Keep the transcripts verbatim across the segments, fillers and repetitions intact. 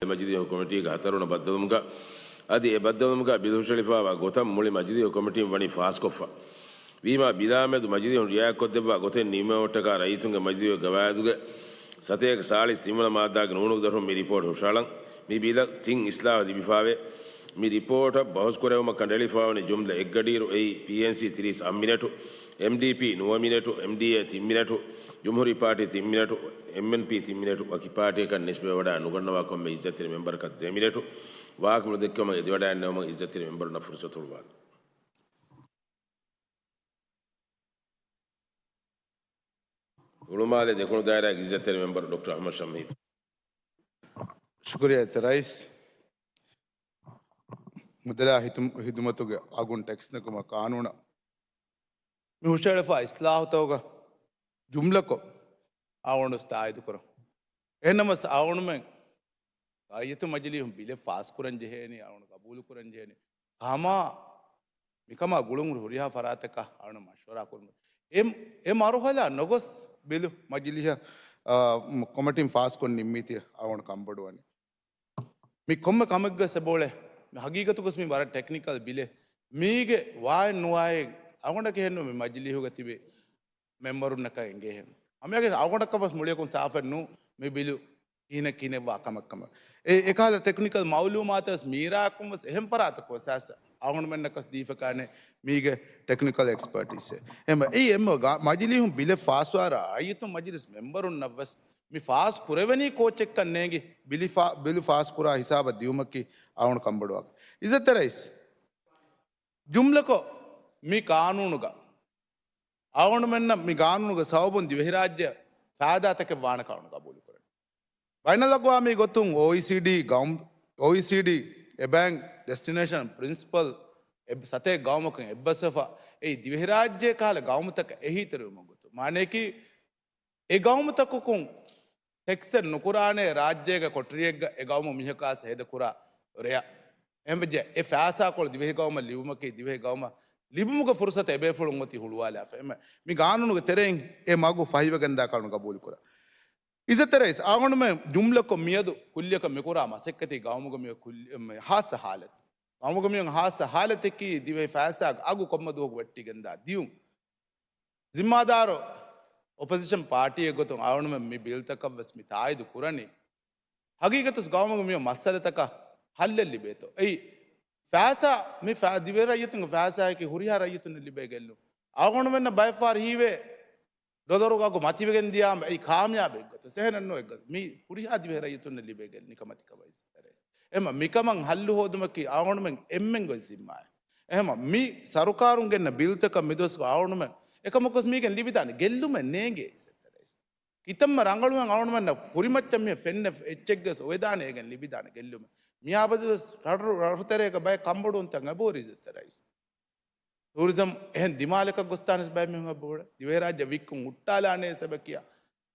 މަޖިލީހު ކޮމިޓީގެ ހަތަރުވަނަ ބައްދަލުވުމުގަ އަދި އެ ބައްދަލުވުމުގަ ބިލު ހުށައެޅިފައިވާ ގޮތަށް މުޅި މަޖިލީހު ކޮމިޓީން ވަނީ ފާސްކޮށްފަ ވީމާ، ބިލާމެދު މަޖިލީހުން ރިއާޔަތްކޮށްދެއްވާ ގޮތެއް ނިންމެވުމަށްޓަކާ ރައްޔިތުންގެ މަޖިލީހުގެ ގަވާއިދުގެ ސަތޭކަ ސާޅީސް ތިންވަނަ މާއްދާގެ ނޫނުގެ ދޮރުން މި ރިޕޯޓް ހުށަހަޅަން. މި ބިލަށް ތިން އިސްލާހު ލިބިފައިވޭ. މި ރިޕޯޓަށް ބަހުސްކުރެވުމަށް ކަނޑައެޅިފައިވަނީ ޖުމްލަ އެއްގަޑިއިރު އެއީ ޕީއެންސީ ތިރީސް އަށް މިނެޓު، އެމްޑީޕީ ނުވަ މިނެޓު، އެމްޑީއޭ ތިން މިނެޓު، ޖުމްހޫރީ ޕާޓީ ތިން މިނެޓު، އެމްއެންޕީ ތިން މިނެޓު، ވަކި ޕާޓީއަކަށް ނިސްބަތްވެވަޑައި ނުގަންނަވާ ކޮންމެ އިއްޒަތްތެރި މެމްބަރަކަށް ދެ މިނެޓު. ވާހަކަފުޅު ދެއްކެވުމަށް އެދިވަޑައިގެންނެވުމަށް އިއްޒަތްތެރި މެމްބަރުންނަށް ފުރުސަތު ހުޅުވާލަން. ހުޅުމާލެ ދެކުނު ދާއިރާގެ އިއްޒަތްތެރި މެމްބަރު ޑޮކްޓަރ އަޙްމަދު ޝަމްހީދު. ޝުކުރިއްޔާ އިއްޒަތްތެރި ރައީސް. މުދަލާ ހިތު-، ހިދުމަތުގެ އަގުން ޓެކްސް ނެގުމަށް ޤާނޫނަށް މި ހުށައެޅިފާ އިސްލާހުތަކުގަ ޖުމްލަކޮށް އަޅުގަނޑު ތާއީދު ކުރަން. އެހެންނަމަވެސް އަޅުގަނޑުމެން ރައްޔިތު މަޖިލީހުން ބިލެއް ފާސްކުރަން ޖެހޭނީ، އަޅުގަނޑު ޤަބޫލުކުރަން ޖެހޭނީ. ކަމާ، މިކަމާ ގުޅުން ހުރިހާ ފަރާތަކަށް އަޅުގަނޑު މަޝްވަރާ ކުރުމަށް. އެ، އެ މަރުހަލާ ނޮގޮސް ބިލު މަޖިލީހަށް، އާ، ކޮމިޓީން ފާސްކޮށް ނިންމީތީ އަޅުގަނޑު ކަންބޮޑުވަނީ. މި ކޮންމެ ކަމެއްގަ ސެބޯޅެ، މި ހަގީގަތުގަސް މި ވަރަށް ޓެކްނިކަލް ބިލެއް. މީގެ ވާއެއް ނުވާއެއް އަޅުގަނޑަކަށް ހެންނު މި މަޖިލީހުގަ ތިބި މެމްބަރުންނަކަށް އެނގޭހެން. ހަމައެކަނި އަޅުގަނޑަކަށް ވެސް މުޅިއަކުން ސާފެއް ނޫ މި ބިލު ކިހިނެއް ކިހިނެއްވާ ކަމެއްކަމަށް. އެ، އެކަހަލަ ޓެކްނިކަލް މައުލޫމާތަށް ވެސް މީރާއަކުން ވެސް އެހެން ފަރާތަކުން ވެސް އަސް އަޅުގަނޑުމެންނަކަސް ދީފަކާނެ މީގެ ޓެކްނިކަލް އެކްސްޕަރޓީސްއެއް. އެހެން އެ އެންމެ ގާ-، މަޖިލީހުން ބިލެއް ފާސްވާރާ ރައްޔިތުން މަޖިލިސް މެމްބަރުންނަށް ވެސް މި ފާސް ކުރެވެނީ ކޯއްޗެއްކަން ނޭނގި ބިލި ފާ-، ބިލު ފާސްކުރާ ހިސާބަށް ދިޔުމަކީ އަޅުގަނޑު ކަންބޮޑުވާކަށް. އިއްޒަތްތެރި ރައީސް، ޖުމްލަކޮށް މި ޤާނޫނުގަ އަޅުގަނޑުމެންނަށް މި ޤާނޫނުގެ ސަބަބުން ދިވެހިރާއްޖެ ފައިދާތަކެއް ވާނެކަން އަޅުގަނޑު ޤަބޫލުކުރަން. ބައިނަލްއަގްވާމީ ގޮތުން އޯއީސީޑީ ގައުމު، އޯއީސީޑީ އެ ބައިން ޑެސްޓިނޭޝަން ޕްރިންސިޕަލް އެއް ސަތޭކަ ގައުމަކުން އެއްބަސްވެފަ، އެއީ ދިވެހިރާއްޖެ ކަހަލަ ގައުމުތަކަށް އެހީތެރިވުމުގެ ގޮތުން. މާނަޔަކީ، އެ ގައުމުތަކުކުން ޓެކްސެއް ނުކުރާނޭ ރާއްޖޭގެ ކޮޓަރިއެއްގަ އެ ގައުމު މީހަކާ ސޭދަކުރާ ރެއަށް. އެހެންވެއްޖެ އެ ފައިސާކޮޅު ދިވެހި ގައުމަށް ލިބުމަކީ ދިވެހި ގައުމަށް ލިބުމުގެ ފުރުސަތު އެބޭފުޅުން އޮތީ ހުޅުވާލާފަ. އެމަ-، މި ގާނޫނުގެ ތެރެއިން އެ މަގު ފަހިވެގެންދާ ކަން ގަބޫލުކުރާ. އިއްޒަތްތެރި ރައީސް، އަޅުގަނޑުމެން ޖުމްލަކޮށް މިއަދު ކުއްލިއަކަށް މިކުރާ މަސައްކަތީ ގައުމުގެ މި ކުއްލި-، މި ހާއްސަ ހާލަތު. ގައުމުގެ މި ހާއްސަ ހާލަތަކީ ދިވެހި ފައިސާގެ އަގު ކޮންމެ ދުވަހަކު ވެއްޓިގެންދާ ދިޔުން. ޒިންމާދާރު އޮޕޮޒިޝަން ޕާޓީއެއް ގޮތުން އަޅުގަނޑުމެން މި ބިލްތަކަށް ވެސް މި ތާއީދު ކުރަނީ. ހަގީގަތުސް ގައުމުގެ މި މައްސަލަތަކަށް ހައްލެއް ލިބޭތޯ. އެއީ ފައިސާ، މި ފަ-، ދިވެހި ރައްޔިތުންގެ ފައިސާއަކީ ހުރިހާ ރައްޔިތުންނަށް ލިބޭ ގެއްލުން. އަޅުގަނޑުމެންނަށް ބައެއްފަހަރު ހީވޭ، ޑޮލަރު އަގު މަތިވެގެން ދިޔާމަ އެއީ ކާމިޔާބެއް ގޮތަށް. އެހެނެއް ނޫން އެއްގޮތަށް. މީ ހުރިހާ ދިވެހި ރައްޔިތުންނަށް ލިބޭ ގެއްލުން ނިކަމެތިކަމަށް އިއްޒަތްތެރި ރައީސް. އެހެންމަ މިކަމަށް ހައްލު ހޯދުމަކީ އަޅުގަނޑުމެން އެންމެންގެ ޒިންމާއެއް. އެހެންމަ މި ސަރުކާރުން ގެންނަ ބިލްތަކަށް މިދުވަސް އަޅުގަނޑުމެން އެކަމަކުވެސް މީގެން ލިބިދާނެ ގެއްލުމެއް ނޭނގޭ އިއްޒަތްތެރި ރައީސް. ކިތަންމެ ރަނގަޅުވެ އަޅުގަނޑުމެންނަށް ކުރިމައްޗަށް މި ފެންނަ އެއްޗެއްގެސް އޮވެދާނެ އޭގެން ލިބިދާނެ ގެއްލުމެއް. މިއާބަދުވެސް ރަށު، ރަށުތެރޭގަ ބައެއް ކަންބޮޑުވުންތައް އެބަހުރި އިއްޒަތްތެރި ރައީސް. ޓޫރިޒަމް އެހެން ދިމާލަކަށް ގޮސްދާނެސް ބައެއް މީހުން އެބަ ބޮޑެ. ދިވެހިރާއްޖެ ވިއްކުން ހުއްޓާލާނޭ ސަބަކިޔާ.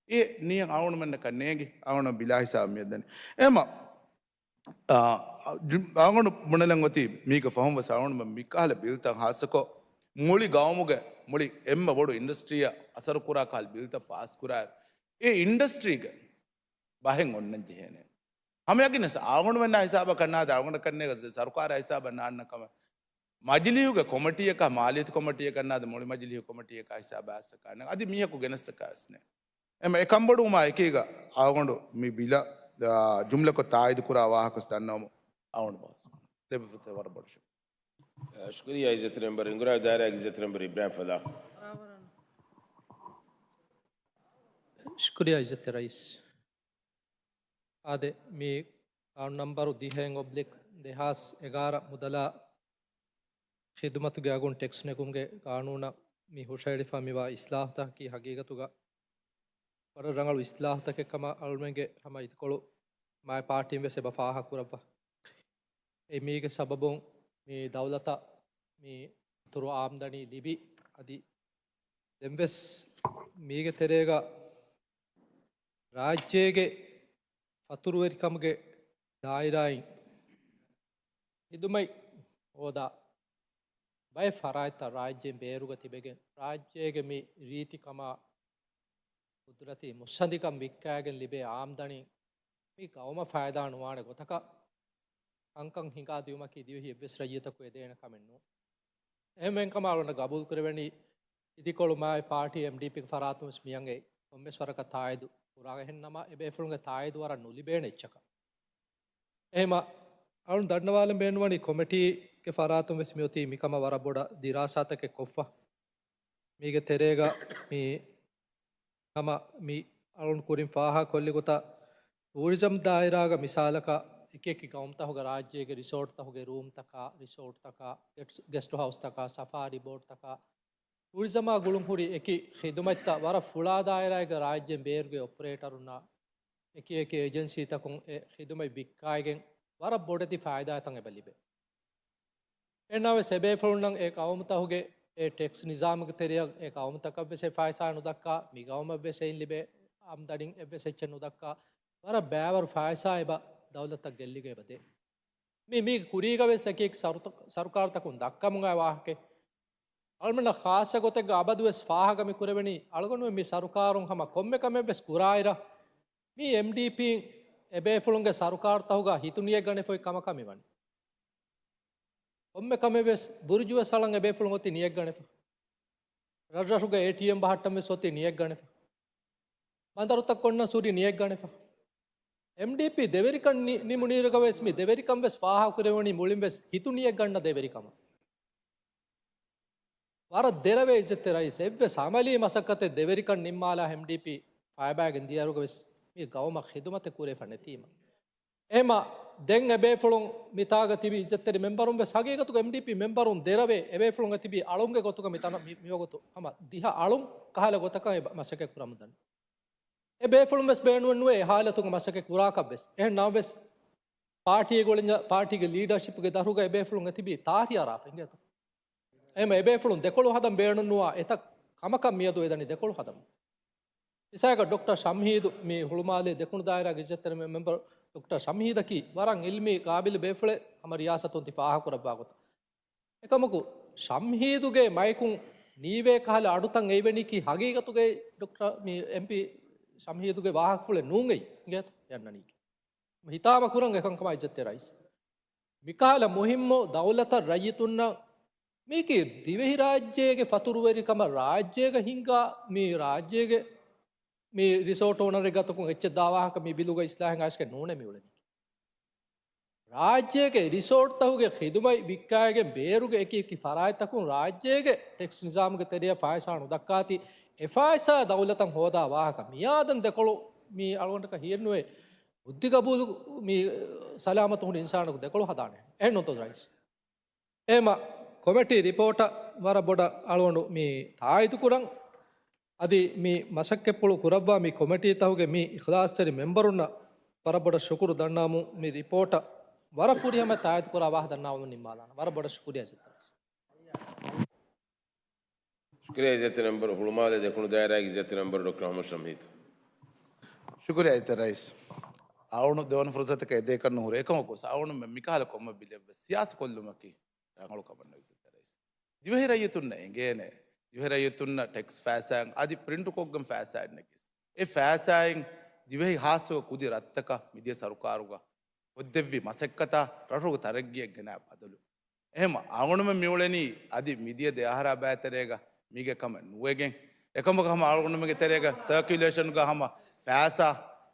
އެ ނިޔަތް އަޅުގަނޑުމެންނަކަށް ނޭނގި އަޅުގަނޑު ބިލާ ހިސާބަށް މިއަދަނީ. އެހެންމަ، އާ، ޖު-، އަޅުގަނޑު ބުނެލަން އޮތީ މީގެ ފަހުން ވެސް އަޅުގަނޑުމެން މިކަހަލަ ބިލްތައް ހާއްސަކޮށް މުޅި ގައުމުގެ މުޅި އެންމެ ބޮޑު އިންޑަސްޓްރީއަށް އަސަރުކުރާ ކަހަލަ ބިލްތައް ފާސްކުރާއިރު، އެ އިންޑަސްޓްރީގެ ބަހެއް އޮންނަން ޖެހޭނެ. ހަމަޔަގީންވެސް އަޅުގަނޑުމެންނާ ހިސާބަކަށް ނާދެ، އަޅުގަނޑަކަށް ނޭނގޭ ސަރުކާރާ ހިސާބަށް ނާންނަ ކަމެއް. މަޖިލީހުގެ ކޮމިޓީއަކާ، މާލިޔަތު ކޮމިޓީއަކަށް ނާދެ، މުޅި މަޖިލީހު ކޮމިޓީއަކާ ހިސާބަށް އައިސްކާނެ. އަދި މީހަކު ގެނެސްސަކާ ވެސް ނެ. އެމަ އެ ކަންބޮޑުވުމާ އެކީގަ އަޅުގަނޑު މި ބިލަށް، އާ، ޖުމްލަކޮށް ތާއީދު ކުރާ ވާހަކަސް ދަންނަވަމުން އަޅުގަނޑު ބަހުސް ކުރަން. ދެބަފަތެ ވަރަށް ބޮޑަށް ޝުކުރިއްޔާ. އިއްޒަތްތެރި މެމްބަރު ހިނގުރާ ދާއިރާގެ އިއްޒަތްތެރި މެމްބަރު އިބްރާހިމް ފަލާހް. ޝުކުރިއްޔާ އިއްޒަތްތެރި ރައީސް. އާދެ، މި ޤާނޫނު ނަންބަރު ދިހައެއް އޮބްލިކް ދެހާސް އެގާރަ މުދަލާ ޚިދުމަތުގެ އަގުން ޓެކްސް ނެގުމުގެ ޤާނޫނަށް މި ހުށައެޅިފަ މިވާ އިސްލާހުތަކަކީ ހަގީގަތުގަ ވަރަށް ރަނގަޅު އިސްލާހުތަކެއް ކަމަށް އަޅުމެންގެ ހަމަ އިދިކޮޅު މާތް ޕާޓީން ވެސް އެބަ ފާހަގަކުރައްވާ. އެ މީގެ ސަބަބުން މި ދައުލަތަށް މި އިތުރު އާމްދަނީ ލިބި، އަދި ދެންވެސް މީގެ ތެރޭގަ ރާއްޖޭގެ ފަތުރުވެރިކަމުގެ ދާއިރާއިން ޚިދުމަތް ހޯދާ ބައެއް ފަރާތްތައް ރާއްޖޭން ބޭރުގަ ތިބެގެން، ރާއްޖޭގެ މި ރީތިކަމާ ޤުދުރަތީ މުއްސަނދިކަން ވިއްކާގެން ލިބޭ އާމްދަނީ މި ގައުމަށް ފައިދާ ނުވާނެ ގޮތަކަށް ކަންކަން ހިނގާ ދިއުމަކީ ދިވެހި އެއްވެސް ރައްޔިތަކު އެދޭނެ ކަމެއް ނޫން. އެހެންވެ ކަމަށް އަޅުގަނޑަށް ގަބޫލު ކުރެވެނީ، އިދިކޮޅު މާތް ޕާޓީ އެމްޑީޕީގެ ފަރާތުން ވެސް މިއަނގައި ކޮންމެސް ވަރަކަށް ތާއީދު ކުރާ. އެހެން ނަމަ، އެބޭފުޅުންގެ ތާއީދު ވަރަށް ނުލިބޭނެ އެއްޗަކަށް. އެހެމަ، އަޅުން ދަންނަވާލަން ބޭނުންވަނީ ކޮމިޓީގެ ފަރާތުން ވެސް މިއޮތީ މިކަމަށް ވަރަށް ބޮޑަށް ދިރާސާތަކެއް ކޮށްފަ. މީގެ ތެރޭގަ މި ހަމަ މި އަޅުން ކުރިން ފާހަގަކޮށްލި ގޮތަށް، ޓޫރިޒަމް ދާއިރާގަ މިސާލަކަށް އެކި އެކި ގައުމުތަކުގެ ރާއްޖޭގެ ރިސޯޓްތަކުގެ ރޫމްތަކާ، ރިސޯޓްތަކާ، ގެޓްސް-، ގެސްޓް ހައުސްތަކާ، ސަފާރީ ބޯޓްތަކާ، ޓޫރިޒަމާ ގުޅުން ހުރި އެކި ޚިދުމަތްތައް ވަރަށް ފުޅާ ދާއިރާއެއްގަ ރާއްޖޭން ބޭރުގެ އޮޕަރޭޓަރުންނާ އެކި އެކި އޭޖެންސީތަކުން އެ ޚިދުމަތް ވިއްކާއިގެން ވަރަށް ބޮޑެތި ފައިދާތައް އެބަ ލިބޭ. އެންނާވެސް އެބޭފުޅުންނަށް އެ ގައުމުތަކުގެ އެ ޓެކްސް ނިޒާމުގެ ތެރެއަށް އެ ގައުމުތަކަށްވެސް އެ ފައިސާ ނުދައްކާ، މި ގައުމަށްވެސް އެއިން ލިބޭ އާމްދަނީ އެއްވެސް އެއްޗެއް ނުދައްކާ، ވަރަށް ބައިވަރު ފައިސާ އެބަ ދައުލަތަށް ގެއްލިގެން އެބަ ދޭ. މި، މީގެ ކުރީގަވެސް އެކި އެކި ސަރުތަ-، ސަރުކާރުތަކުން ދައްކަމުން އައި ވާހަކައެއް. އަޅުމެންނަށް ޚާއްޞަ ގޮތެއްގަ އަބަދުވެސް ފާހަގަ މި ކުރެވެނީ، އަޅުގަނޑުމެން މި ސަރުކާރުން ހަމަ ކޮންމެ ކަމެއްވެސް ކުރާއިރަށް، މީ އެމްޑީޕީން އެބޭފުޅުންގެ ސަރުކާރުތަކުގަ ހިތު ނިޔަތްގަނެފަ އޮތް ކަމަކަށް މިވަނީ. ކޮންމެ ކަމެއްވެސް ބުރުޖުވެސް އަޅަން އެބޭފުޅުން އޮތީ ނިޔަތްގަނެފަ. ރަށްރަށުގެ އޭޓީއެމް ބަހައްޓަން ވެސް އޮތީ ނިޔަތްގަނެފަ. ބަނދަރުތައް ކޮންނަސް ހުރީ ނިޔަތްގަނެފަ. އެމްޑީޕީ ދެވެރިކަން ނި-، ނިމުނީރުގަވެސް މި ދެވެރިކަން ވެސް ފާހަގަކުރެވެނީ މުޅިން ވެސް ހިތު ނިޔަތްގަންނަ ދެވެރިކަމަށް. ވަރަށް ދެރަވޭ އިއްޒަތްތެރި ރައީސް، އެއްވެސް އަމަލީ މަސައްކަތެއް ދެވެރިކަން ނިންމާލާ އެމްޑީޕީ ފައިބައިގެން ދިޔައިރުގަވެސް މި ގައުމަށް ޚިދުމަތެއް ކުރެވިފަ ނެތީމަ. އެހެމަ ދެން އެބޭފުޅުން މިތާގަ ތިބި އިއްޒަތްތެރި މެމްބަރުން ވެސް ހަގީގަތުގަ އެމްޑީޕީ މެމްބަރުން ދެރަވޭ އެބޭފުޅުން އެ ތިބީ އަޅުންގެ ގޮތުގަ މިތަނަށް މި-، މިވަގުތު ހަމަ ދިހަ އަޅުން ކަހަލަ ގޮތަކަށް އެ މަސައްކަތް ކުރަމުން ދަނީ. އެ ބޭފުޅުން ވެސް ބޭނުމެއް ނުވޭ އެ ހާލަތުގަ މަސައްކަތް ކުރާކަށް ވެސް. އެހެން ނަމަވެސް، ޕާޓީގެ ގުޅިން، ޕާޓީގެ ލީޑަރޝިޕްގެ ދަށުގަ އެ ބޭފުޅުން އެ ތިބީ ތާށި އަރާފަ އިނގޭތޯ. އެހެން އެ ބޭފުޅުން ދެކޮޅު ހަދަން ބޭނުން ނުވާ އެތައް ކަމަކަށް މިއަދު އެދަނީ ދެކޮޅު ހަދަމުން. މިސާލަކަށް ޑޮކްޓަރ ޝަމްހީދު މި ހުޅުމާލޭ ދެކުނު ދާއިރާގެ އިއްޒަތްތެރި މެ-، މެމްބަރު ޑޮކްޓަރ ޝަމްހީދަކީ ވަރަށް އިލްމީ ގާބިލު ބޭފުޅެއް ހަމަ ރިޔާސަތުން ތި ފާހަގަކުރައްވާ ގޮތަށް. އެކަމަކު، ޝަމްހީދުގެ މައިކުން ނީވޭ ކަހަލަ އަޑުތައް އެއިވެނީކީ ހަގީގަތުގައި ޑޮކްޓަރ މި އެމްޕީ ޝަމްހީދުގެ ވާހަކަފުޅެއް ނޫން އެއީ އިނގޭތޯ އަންނަނީކީ. ހިތާމަ ކުރަން އެކަންކަމާ އިއްޒަތްތެރި ރައީސް. މިކަހަލަ މުހިއްމު ދައުލަތަށް ރައްޔިތުންނަށް މީކީ ދިވެހިރާއްޖޭގެ ފަތުރުވެރިކަމަށް ރާއްޖޭގަ ހިންގާ މި ރާއްޖޭގެ މި ރިސޯޓް އޯނަރެއް ގަތަކުން އެއްޗެއް ދާ ވާހަކަ މި ބިލުގަ އިސްލާހެއް އައިސްގެން ނޫނޭ މި އުޅެނީ. ރާއްޖޭގެ ރިސޯޓްތަކުގެ ޚިދުމަތް ވިއްކާގެން ބޭރުގެ އެކި އެކި ފަރާތްތަކުން ރާއްޖޭގެ ޓެކްސް ނިޒާމުގެ ތެރެއަށް ފައިސާ ނުދައްކާތީ، އެ ފައިސާ ދައުލަތަށް ހޯދާ ވާހަކަ މިއާދަން ދެކޮޅު މީ އަޅުގަނޑަކަށް ހިޔެއްނުވޭ. ބުއްދި ގަބޫލު މީ ސަލާމަތު ހުރި އިންސާނަކު ދެކޮޅު ހަދާނެ. އެހެން ނޫންތޯ ރައީސް؟ އެހެމަ ކޮމެޓީ ރިޕޯޓަށް ވަރަށް ބޮޑަށް އަޅުގަނޑު މި ތާއީދު ކުރަން. އަދި މި މަސައްކަތްޕުޅު ކުރައްވާ މި ކޮމެޓީތަކުގެ މި އިޚްލާޞްތެރި މެމްބަރުންނަށް ވަރަށް ބޮޑަށް ޝުކުރު ދަންނަވަމުން މި ރިޕޯޓަށް ވަރަށް ފުރިހަމަ ތާއީދު ކުރާ ވާހަކަ ދަންނަވަމުން ނިންމާލާނަން. ވަރަށް ބޮޑަށް ޝުކުރިއްޔާ އިއްޒަތްތެރި. ޝުކުރިއްޔާ އިއްޒަތްތެރި މެމްބަރު، ހުޅުމާލެ ދެކުނު ދާއިރާގެ އިއްޒަތްތެރި މެމްބަރު ޑޮކްޓަރ މުޙައްމަދު ޝަމްހީދު. ޝުކުރިއްޔާ އިއްޒަތްތެރި ރައީސް. އަޅުގަނޑު ދެވަނަ ފުރުޞަތަކަށް އެދޭކަށް ނުހުރޭ. އެކަމަކު އަޅުގަނޑު މިކަހަލަ ކޮންމެ ބިލެއްވެސް ސިޔާސަތު ކޮށްލުމަކީ ރަނގަޅު ކަމެއް ނޫން އިއްޒަތްތެރި ރައީސް. ދިވެހި ރައްޔިތުންނަށް އެނގޭނެ، ދިވެހި ރައްޔިތުންނަށް ޓެކްސް ފައިސާއިން އަދި ޕްރިންޓު ކޮށްގެން ފައިސާއިން ނެގިސް، އެ ފައިސާއިން ދިވެހި ހާއްސަކޮށް ކުދި ރަށްތަކަށް މިދިޔަ ސަރުކާރުގަ ކޮށްދެއްވި މަސައްކަތާ ރަށުގެ ތަރައްގީއަށް ގެނައި ބަދަލު. އެހެމަ އަޅުގަނޑުމެން މިއުޅެނީ އަދި މިދިޔަ ދެ އަހަރާ ބައިތެރޭގަ މީގެ ކަމެއް ނުވެގެން. އެކަމަކު ހަމަ އަޅުގަނޑުމެންގެ ތެރޭގަ ސަރކިއުލޭޝަންގަ ހަމަ ފައިސާ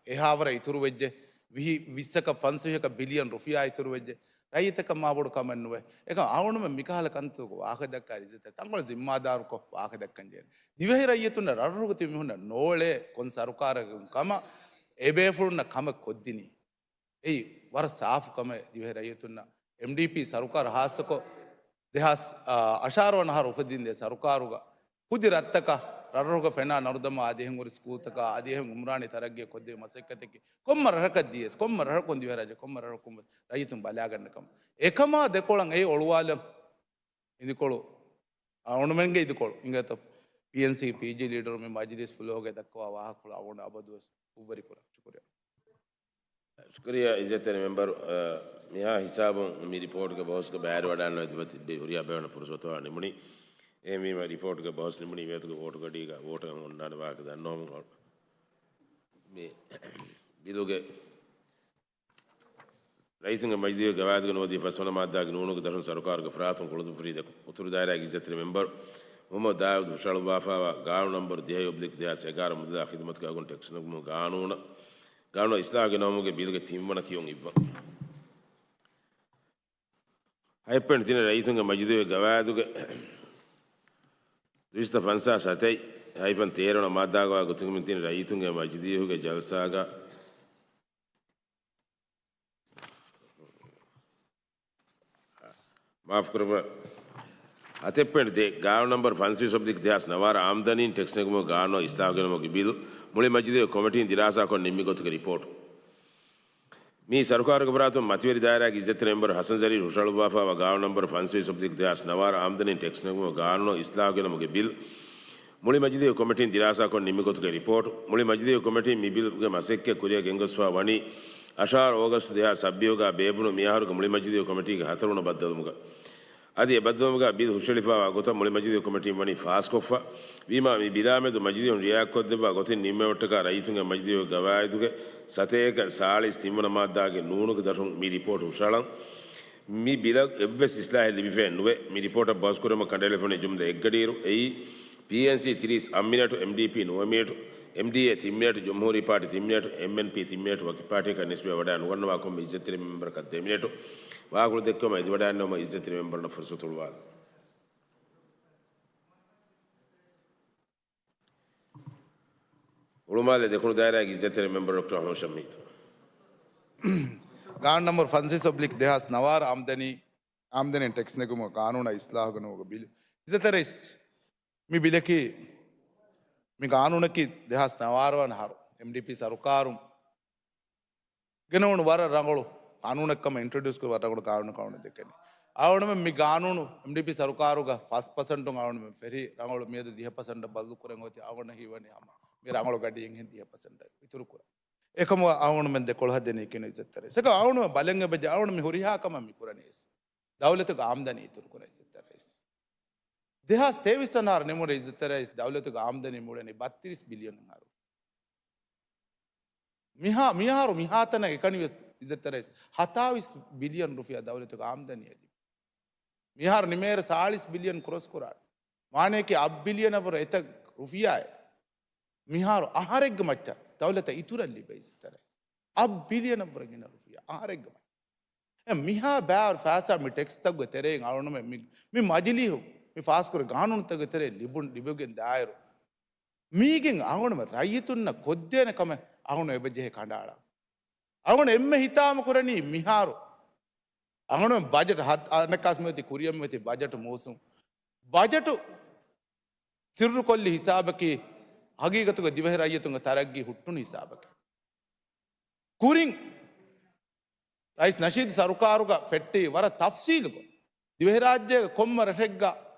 އެހާވަރަށް އިތުރުވެއްޖެ. ވިހި، ވިއްސަކަށް ފަންސަވީހަކަށް ބިލިއަން ރުފިޔާ އިތުރުވެއްޖެ. ރައްޔިތަކަށް މާބޮޑު ކަމެއް ނުވޭ. އެކަމް އަޅުގަނޑުމެން މިކަހަލަ ކަންތައްތަކުގެ ވާހަކަ ދައްކާ އިއްޒަތްތެރި ތަންކޮޅެއް ޒިންމާދާރުކޮށް ވާހަކަ ދައްކަން ޖެހޭނެ. ދިވެހި ރައްޔިތުންނަށް ރަށްރަށުގެ ތިބި މީހުންނަށް ނޯޅޭ ކޮން ސަރުކާރަކުން ކަމަށް އެބޭފުޅުންނަށް ކަމެއް ކޮށްދިނީ. އެއީ ވަރަށް ސާފު ކަމެއް. ދިވެހި ރައްޔިތުންނަށް އެމްޑީޕީ ސަރުކާރު ހާއްސަކޮށް ދެހާސް އަށާރަ ވަނަ އަހަރު އުފެދިންދޭ ސަރުކާރުގަ ކުދި ރަށްތަކަށް ރަށްރަށުގަ ފެނާ ނަރުދަމާ އަދި އެހެން ހުރި ސްކޫލްތަކާ އަދި އެހެން އުމްރާނީ ތަރައްގީއަށް ކޮށްދޭ މަސައްކަތަކީ ކޮންމެ ރަށަކަށް ދިޔަސް، ކޮންމެ ރަށަކުން ދިވެހިރާއްޖެ ކޮންމެ ރަށަކުން ރައްޔިތުން ބަލާގަންނަ ކަމަށް. އެކަމާ ދެކޮޅަށް އެ އޮޅުވާލަން އިދިކޮޅު، އަ، އަޅުގަނޑުމެންގެ އިދިކޮޅު އިނގޭތޯ، ޕީއެންސީ ޕީޖީ ލީޑަރު މި މަޖިލީސް ފުލޯގައި ދައްކަވާ ވާހަކަފުޅު އަޅުގަނޑު އަބަދުވެސް ކުށްވެރިކުރަން. ޝުކުރިއްޔާ. ޝުކުރިއްޔާ އިއްޒަތްތެރި މެމްބަރު، އަ، މިހާ ހިސާބުން މި ރިޕޯޓްގެ ބަހުސްގަ ބައިވެރިވަޑައިގަންނަވާ ތިބެ ތިއްބެވި ހުރިހާ ބޭފުޅުންނަށް ފުރުސަތު ނިމުނީ. އެހެންވީމަ ރިޕޯޓްގެ ބަހުސް ނިމުނީ މިއަދުގެ ވޯޓުގަޑީގަ ވޯޓު އޮންނާނެ ވާހަކަ ދަންނަވަމުން އަޅު މި ބިލުގެ ރައްޔިތުންގެ މަޖިލީހުގެ ގަވާއިދުގަ ނުވަދިޔަ ފަސްވަނަ މާއްދާގެ ނޫނުގެ ދަށުން ސަރުކާރުގެ ފަރާތުން ކުޅަދުންފުރީ ދެކު އުތުރު ދާއިރާގެ އިއްޒަތްތެރި މެމްބަރު މުހައްމަދު ދާއޫދު ހުށަހަޅުއްވާފައިވާ ގާނޫނު ނަންބަރު ދިހައެއް އޮބްލިކް ދެހާސް އެގާރަ މުދަލާ ޚިދުމަތުގެ އަގުން ޓެކްސް ނެގުމުގެ ގާނޫނަށް، ގާނޫނަށް އިސްލާހު ގެނައުމުގެ ބިލްގެ ތިންވަނަ ކިޔުން އިއްވަން. ހަތް ޕޮއިންޓް ތިނެއް ރައްޔިތުންގެ މަޖިލީހުގެ ގަވާއިދުގެ ދުއިސައްތަ ފަންސާސް ހަތައި ހައިފަން ތޭރަ ވަނަ މާއްދާގަވާ ގޮތުން ތިނެއް ރައްޔިތުންގެ މަޖިލީހުގެ ޖަލްސާގަ މާފުކުރައްވާ. ހަތެއް ޕޮއިންޓް ދެ، ގާނޫނު ނަންބަރު ފަންސަވީސް އޮބްލިކް ދެހާސް ނަވާރަ އާމްދަނީން ޓެކްސް ނެގުމުގެ ގާނޫނަށް އިސްލާހު ގެނައުމުގެ ބިލު މުޅި މަޖިލީހުގެ ކޮމިޓީން ދިރާސާކޮށް ނިންމި ގޮތުގެ ރިޕޯޓު. މިއީ ސަރުކާރުގެ ފަރާތުން މަތިވެރި ދާއިރާގެ އިއްޒަތްތެރި މެމްބަރު ހަސަން ޒަރީން ހުށަހަޅުއްވާފައިވާ ގާނޫނު ނަންބަރު ފަންސަވީސް އޮބްލިކް ދެހާސް ނަވާރަ އާމްދަނީން ޓެކްސް ނެގުމުގެ ގާނޫނަށް އިސްލާހު ގެނައުމުގެ ބިލު މުޅި މަޖިލީހުގެ ކޮމިޓީން ދިރާސާކޮށް ނިންމި ގޮތުގެ ރިޕޯޓު. މުޅި މަޖިލީހުގެ ކޮމިޓީން މި ބިލުގެ މަސައްކަތް ކުރިއަށް ގެންގޮސްފަ ވަނީ އަށާރަ އޯގަސްޓް ދެހާސް ސައްބީސްގަ ބޭއްވުނު މިއަހަރުގެ މުޅި މަޖިލީހުގެ ކޮމިޓީގެ ހަތަރުވަނަ ބައްދަލުވުމުގަ. އަދި އެ ބައްދަލުވުމުގަ ބިލް ހުށަހެޅިފައިވާ ގޮތަށް މުޅި މަޖިލީހުގެ ކޮމިޓީން ވަނީ ފާސްކޮށްފަ. ވީމާ، މި ބިލާމެދު މަޖިލީހުން ރިއާކޮށްދެއްވާ ގޮތެއް ނިންމެވުމަށްޓަކާ ރައްޔިތުންގެ މަޖިލީހުގެ ގަވާއިދުގެ ސަތޭކަ ސާޅީސް ތިންވަނަ މާއްދާގެ ނޫނުގެ ދަށުން މި ރިޕޯޓް ހުށަހަޅަން. މި ބިލަށް އެއްވެސް އިސްލާހެއް ލިބިފައެއް ނުވޭ. މި ރިޕޯޓަށް ބަހުސްކުރުމަށް ކަނޑައެޅިފައިވަނީ ޖުމްލަ އެއްގަޑިއިރު. އެއީ، ޕީއެންސީ ތިރީސް އަށް މިނެޓު، އެމްޑީޕީ ނުވަ މިނެޓު، އެމްޑީއޭ ތިން މިނެޓު، ޖުމްހޫރީ ޕާޓީ ތިން މިނެޓު، އެމްއެންޕީ ތިން މިނެޓު، ވަކި ޕާޓީއަކަށް ނިސްބަތް ވަޑައި ނުގަންނަވާ ކޮންމެ އިއްޒަތްތެރި މެމްބަރަކަށް ދެ މިނެޓު. ވާހަކަފުޅު ދެއްކުމަށް އެދިވަޑައިންނެވުމަށް އިއްޒަތްތެރި މެމްބަރުންނަށް ފުރުސަތު އުޅުވާލަން. އުޅުމާލެ ދެކުނު ދާއިރާގެ އިއްޒަތްތެރި މެމްބަރު ޑޮކްޓަރ އަޙްމަދު ޝަމީދު. ގާނޫނު ނަންބަރު ފަންސަވީސް އޮބްލިކް ދެހާސް ނަވާރަ އާމްދަނީ، އާމްދަނީ ޓެކްސް ނެގުމުގެ ގާނޫނަށް އިސްލާހު ގެނައުމުގެ ބިލު. އިއްޒަތްތެރި ރައީސް، މި ބިލަކީ، މި ގާނޫނަކީ ދެހާސް ނަވާރަ ވަނަ އަހަރު އެމްޑީޕީ ސަރުކާރުން ގެނައުނު ވަރަށް ރަނގަޅު ގާނޫނެއް ކަމަށް، އިންޓްރޮޑިއުސް ކުރި ވަރަށް ރަނގަޅު ގާނޫނެއް ކަމަށް ދެކެނީ. އަޅުގަނޑުމެން މި ގާނޫނު އެމްޑީޕީ ސަރުކާރުގަ ފަސް ޕަސެންޓުން އަޅުގަނޑުމެން ފެށި ރަނގަޅު މިއަދު ދިހަ ޕަސެންޓަށް ބަދަލު ކުރަން އޮތީ. އަޅުގަނޑަށް ހީވަނީ ހަމަ މި ރަނގަޅު ގަޑިއެއްހެން ދިހަ ޕަސެންޓަށް އިތުރު ކުރަން. އެކަމަކު އަޅުގަނޑުމެން ދެކޮޅަށް ދެނީ ކިނު އިއްޒަތްތެރި ރައީސް. އެކަމަކު އަޅުގަނޑުމެން ބަލަން އެބަޖެ އަޅުގަނޑު މި ހުރިހާ ކަމެއް މި ކުރަނީ އިސް ދައުލަތުގެ އާމްދަނީ އިތުރު ކުރަން އިއްޒަތްތެރި ރައީސް. ދެހާސް ތޭވީސް އަހަރު ނިމުނު އިއްޒަތްތެރި ރައީސް ދައުލަތުގެ އާމްދަނީ މިއުޅެނީ ބައްތިރީސް ބިލިއަން އަހަރު. މިހާ، މިހާރު މިހާތަނަށް އެކަނިވެސް އިއްޒަތްތެރި ރައީސް ހަތާވީސް ބިލިއަން ރުފިޔާ ދައުލަތުގެ އާމްދަނީ އެދި. މިހާރު ނިމޭރަ ސާޅީސް ބިލިއަން ކްރޮސް ކުރާނެ. މާނަޔަކީ އަށް ބިލިއަނަށްވުރެ އެތައް ރުފިޔާއެއް މިހާރު އަހަރެއްގެ މައްޗަށް ދައުލަތަށް އިތުރަށް ލިބޭ އިއްޒަތްތެރި ރައީސް. އަށް ބިލިއަނަށްވުރެ ގިނަ ރުފިޔާ އަހަރެއްގެ މައްޗަށް. އެ މިހާ ބާރު ފައިސާ މި ޓެކްސްތަކުގެ ތެރެއިން އަޅުގަނޑުމެން މި، މި މަޖިލީހު މި ފާސްކުރި ގާނޫނުތަކުގެ ތެރެއިން ލިބުން، ލިބިގެން ދާއިރު މީގެން އަޅުގަނޑުމެން ރައްޔިތުންނަށް ކޮށްދޭނެ ކަމެއް އަޅުގަނޑު އެބަ ޖެހޭ ކަނޑައަޅާ. އަޅުގަނޑު އެންމެ ހިތާމަ ކުރަނީ މިހާރު އަޅުގަނޑު ބަޖެޓް ހަދ-، އަނެއްކާސް މިއޮތީ ކުރިއަށް މިއޮތީ ބަޖެޓު މޫސުން. ބަޖެޓު ސިއްރުކޮށްލި ހިސާބަކީ ހަގީގަތުގަ ދިވެހި ރައްޔިތުންގެ ތަރައްގީ ހުއްޓުނު ހިސާބަކީ. ކުރިން ރައީސް ނަޝީދު ސަރުކާރުގަ ފެއްޓި ވަރަށް ތަފްސީލުކޮށް، ދިވެހިރާއްޖޭގެ ކޮންމެ ރަށެއްގަ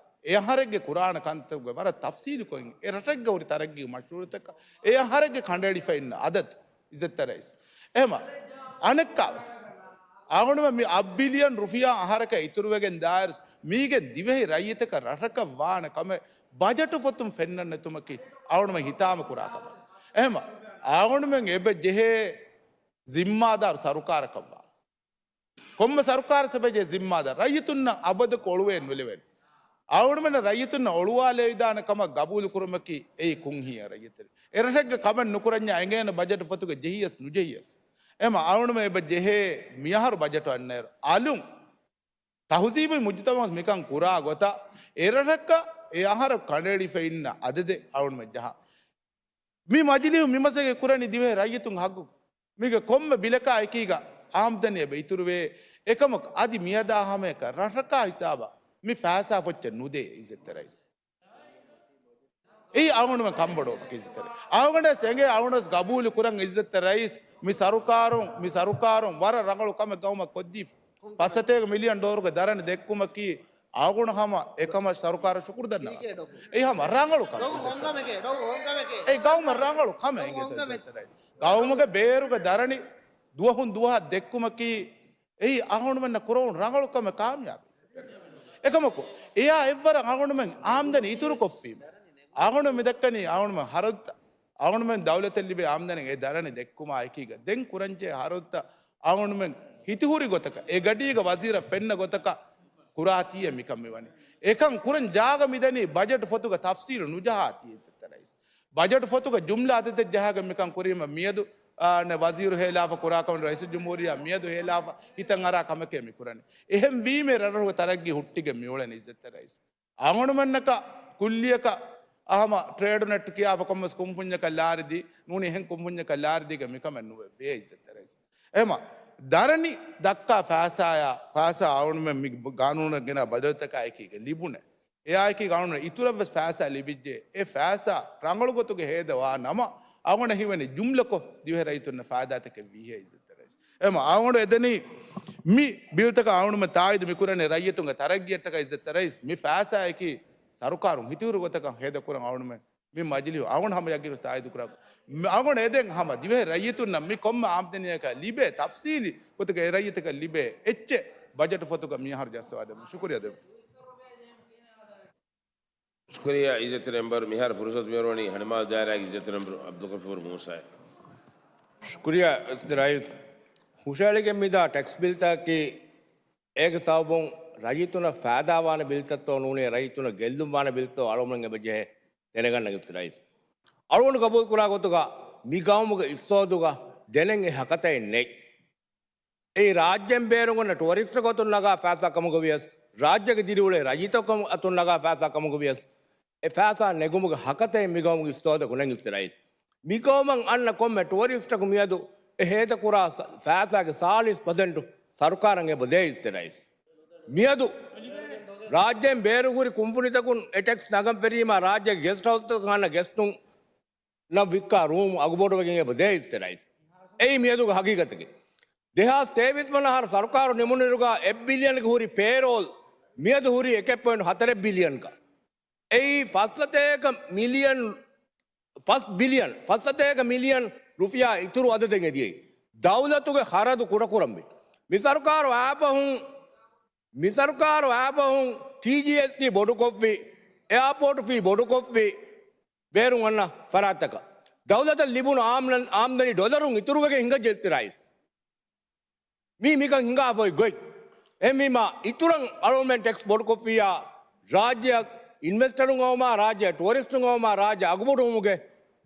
އެ އަހަރެއްގެ ކުރާނެ ކަންތައްގެ ވަރަށް ތަފްސީލުކޮށް، އެ ރަށެއްގަ ހުރި ތަރައްގީ މަޝްރޫޢުތަކަށް އެ އަހަރެއްގެ ކަނޑައެޅިފަ އިންނަ އަދަދު އިއްޒަތްތެރި ރައީސް. އެހެމަ އަނެއްކާވެސް އަޅުގަނޑުމެން މި އަށް ބިލިއަން ރުފިޔާ އަހަރަކަށް އިތުރުވެގެން ދާއިރު މީގެން ދިވެހި ރައްޔިތަކަށް ރަށަކަށް ވާނެ ކަމެއް ބަޖެޓު ފޮތުން ފެންނަން ނެތުމަކީ އަޅުގަނޑުމެން ހިތާމަ ކުރާ ކަމެއް. އެހެމަ އަޅުގަނޑުމެން އެބަ ޖެހޭ ޒިންމާދާރު ސަރުކާރަކަށްވާ. ކޮންމެ ސަރުކާރެއް އެބަ ޖެހޭ ޒިންމާދާރު. ރައްޔިތުންނަށް އަބަދަކު އޮޅުވޭ ނުލެވޭނެ. އަޅުގަނޑުމެން ރައްޔިތުންނަށް އޮޅުވާލެވިދާނެ ކަމަށް ގަބޫލު ކުރުމަކީ އެއީ ކުންހިޔަ ރައްޔިތުން. އެ ރަށެއްގެ ކަމެއް ނުކުރަންޏާ އެނގޭނެ ބަޖެޓު ފޮތުގަ ޖެހިޔަސް ނުޖެހިޔަސް. އެހެމަ އަޅުގަނޑުމެން އެބަ ޖެހޭ މިއަހަރު ބަޖެޓު އަންނައިރު އަލުން ތަހުޒީބު މުޖުތަމަޢު މިކަން ކުރާ ގޮތަށް އެ ރަށަކަށް އެ އަހަރަށް ކަނޑައެޅިފަ އިންނަ އަދަދެއް އަޅުގަނޑުމެން ޖަހާ. މި މަޖިލީހު މި މަސައްކަތް ކުރަނީ ދިވެހި ރައްޔިތުން ހައްގު. މީގެ ކޮންމެ ބިލަކާ އެކީގަ އާމްދަނީ އެބަ އިތުރުވޭ. އެކަމަކު އަދި މިއަދާ ހަމަޔަކަށް ރަށަކާ ހިސާބަށް މި ފައިސާ ފޮއްޗެއް ނުދޭ އިއްޒަތްތެރި ރައީސް. އެއީ އަޅުގަނޑުމެން ކަންބޮޑުވުމަކީ އިއްޒަތްތެރި. އަޅުގަނޑަށް އެނގޭ އަޅުގަނޑަށް ގަބޫލު ކުރަން އިއްޒަތްތެރި ރައީސް މި ސަރުކާރުން، މި ސަރުކާރުން ވަރަށް ރަނގަޅު ކަމެއް ގައުމަށް ކޮށްދީފަ. ފަސް ސަތޭކަ މިލިއަން ޑޮލަރުގެ ދަރަނި ދެއްކުމަކީ އަޅުގަނޑު ހަމަ އެކަމަށް ސަރުކާރަށް ޝުކުރު ދަންނަވާ. އެއީ ހަމަ ރަނގަޅު ކަމެއް. އެއީ ގައުމަށް ރަނގަޅު ކަމެއް އިއްޒަތްތެރި ރައީސް. ގައުމުގެ ބޭރުގެ ދަރަނި ދުވަހުން ދުވަހަށް ދެއްކުމަކީ އެއީ އަޅުގަނޑުމެންނަށް ކުރެވުނު ރަނގަޅު ކަމެއް ކާމިޔާބު. އެކަމަކު، އެޔާ އެއްވަރަށް އަޅުގަނޑުމެން އާމްދަނީ އިތުރުކޮށްފީމަ. އަޅުގަނޑު މިދައްކަނީ އަޅުގަނޑުމެން ހަރަދުތައް، އަޅުގަނޑުމެން ދައުލަތަށް ލިބޭ އާމްދަނީ އެ ދަރަނި ދެއްކުމާ އެކީގަ ދެން ކުރަންޖެހޭ ހަރަދުތައް އަޅުގަނޑުމެން ހިތިހުރި ގޮތަކަށް އެ ގަޑީގަ ވަޒީރަށް ފެންނަ ގޮތަކަށް ކުރާތީއޭ މިކަން މިވަނީ. އެކަން ކުރަން ޖާގަ މިދަނީ ބަޖެޓު ފޮތުގަ ތަފްސީލު ނުޖަހާތީ އިއްޒަތްތެރި ރައީސް. ބަޖެޓު ފޮތުގަ ޖުމްލަ އަދަދެއް ޖަހާގެން މިކަން ކުރީމަ މިއަދު އާނ ވަޒީރު ހޭލާފަ ކުރާކަމެއް ރައީސުލްޖުމްހޫރިއްޔާ މިއަދު ހޭލާފަ ހިތަށް އަރާ ކަމެކޭ މި ކުރަނީ. އެހެން ވީމޭ ރަށްރަށުގެ ތަރައްގީ ހުއްޓިގެން މިއުޅެނީ އިއްޒަތްތެރި ރައީސް. އަނގަނޑުމެންނަކަށް ކުއްލިއަކަށް އަހަމަ ޓްރޭޑު ނެޓް ކިޔާފަ ކޮންމެސް ކުންފުންޏަކަށް ލާރިދީ ނޫނީ އެހެން ކުންފުންޏަކަށް ލާރިދީގެ މިކަމެއް ނުވެ ވޭ އިއްޒަތްތެރި ރައީސް. އެހެމަ ދަރަނި ދައްކާ ފައިސާޔާ، ފައިސާ އަޅުގަނޑުމެން މި ގާނޫނަށް ގެނާ ބަދަލުތަކާއެކީގަ ލިބުނެ. އެއާއެކީ ގާނޫނަށް އިތުރަށްވެސް ފައިސާ ލިބިއްޖެ. އެ ފައިސާ ރަނގަޅު ގޮތުގެ ހޭދަ ވާ ނަމަ، އަޅުގަނޑަށް ހީވަނީ ޖުމްލަކޮށް ދިވެހި ރައްޔިތުންނަށް ފައިދާތަކެއް ވީހޭ އިއްޒަތްތެރި ރައީސް. އެމަ އަޅުގަނޑު އެދެނީ މި ބިލްތަކަށް އަޅުގަނޑުމެން ތާއީދު މިކުރަނީ ރައްޔިތުންގެ ތަރައްގީއަށްޓަކައި އިއްޒަތްތެރި ރައީސް. މި ފައިސާއަކީ ސަރުކާރުން ހިތިހުރި ގޮތަކަށް ހޭދަ ކުރަން އަޅުގަނޑުމެން މި މަޖިލީހު އަޅުގަނޑު ހަމަ ޔަގީނު ތާއީދު ކުރާ. މި އަޅުގަނޑު އެދެން ހަމަ ދިވެހި ރައްޔިތުންނަށް މި ކޮންމެ އާމްދަނީއަކަށް ލިބޭ ތަފްސީލީ ގޮތުގައި ރައްޔިތަކަށް ލިބޭ އެއްޗެއް ބަޖެޓު ފޮތުގަ މިއަހަރު ޖައްސަވާދެމުން. ޝުކުރިއްޔާ ދެމުން. ޝުކުރިއްޔާ އިއްޒަތްތެރި މެމްބަރު. މިހާރު ފުރުސަތު މިއުޅެނީ ހަނިމާލް ދާއިރާގެ އިއްޒަތްތެރި މެމްބަރު އަބްދުލްޣަފޫރު މޫސާއަށް. ޝުކުރިއްޔާ އިއްޒަތްތެރި ރައީސް. ހުށައެޅިގެން މިދާ ޓެކްސް ބިލްތަކަކީ އޭގެ ސަބަބުން ރައްޔިތުންނަށް ފައިދާވާނެ ބިލްތައްތޯ ނޫނީ ރައްޔިތުންނަށް ގެއްލުން ވާނެ ބިލްތޯ އަޅުގަނޑުމެން އެބަ ޖެހޭ ދެނެގަންނަން އިއްޒަތްތެރި ރައީސް. އަޅުގަނޑު ގަބޫލު ކުރާ ގޮތުގަ މި ގައުމުގެ އިޤްތިޞާދުގަ ދެނެއް އެ ހަކަތައެއް ނެތް. އެއީ ރާއްޖޭން ބޭރުން އޮންނަ ޓުއަރިސްޓް ގޮތުން ނަގާ ފައިސާ ކަމުގަ ވިޔަސް، ރާއްޖޭގެ ދިރިއުޅޭ ރައްޔިތަކު އަތުން ނަގާ ފައިސާ ކަމުގަ ވިޔަސް، އެ ފައިސާ ނެގުމުގެ ހަކަތައެއް މި ގައުމުގެ އިޤްތިޞާދަކު ނެތް އިއްޒަތްތެރި ރައީސް. މި ގައުމަށް އަންނަ ކޮންމެ ޓުއަރިސްޓަކު މިއަދު އެ ހޭދަކުރާ ސަ-، ފައިސާގެ ސާޅީސް ޕަސެންޓު ސަރުކާރަށް އެބަ ދޭ އިއްޒަތްތެރި ރައީސް. މިއަދު ރާއްޖޭން ބޭރުގެ ހުރި ކުންފުނިތަކުން އެ ޓެކްސް ނަގަން ފެށީމާ ރާއްޖޭގެ ގެސްޓް ހައުސްތަކަށް އަންނަ ގެސްޓުން ނަށް ވިއްކާ ރޫމް އަގުބޮޑުވެގެން އެބަ ދޭ އިއްޒަތްތެރި ރައީސް. އެއީ މިއަދުގެ ހަގީގަތަކީ. ދެހާސް ތޭވީސް ވަނަ އަހަރު ސަރުކާރު ނިމުނުއިރުގަ އެއް ބިލިއަންގެ ހުރި ޕޭރޯލް މިއަދު ހުރީ އެކެއް ޕޮއިންޓް ހަތަރެއް ބިލިއަންގަ. އެއީ ފަސް ސަތޭކަ މިލިއަން، ފަސް ބިލިއަން، ފަސް ސަތޭކަ މިލިއަން ރުފިޔާ އިތުރު އަދަދެއް އެދިޔައީ. ދައުލަތުގެ ޚަރަދު ކުޑަކުރަންވީ. މި ސަރުކާރު އާފަހުން، މި ސަރުކާރު އާފަހުން ޓީޖީއެސްޓީ ބޮޑުކޮށްފި، އެއާޕޯޓް ފީ ބޮޑުކޮށްފި، ބޭރުން އަންނަ ފަރާތްތަކަށް ދައުލަތަށް ލިބުނު އާމް-، އާމްދަނީ ޑޮލަރުން އިތުރުވެގެން ހިނގައްޖެ އިއްޒަތްތެރި ރައީސް. މީ މިކަން ހިނގާފަ އޮތް ގޮތް. އެހެންވީމާ އިތުރަށް އަޅުގަނޑުމެން ޓެކްސް ބޮޑުކޮށްފިއްޔާ، ރާއްޖެއަށް އިންވެސްޓަރުން އައުމާ، ރާއްޖެއަށް ޓުއަރިސްޓުން އައުމާ، ރާއްޖެ އަގުބޮޑުވުމުގެ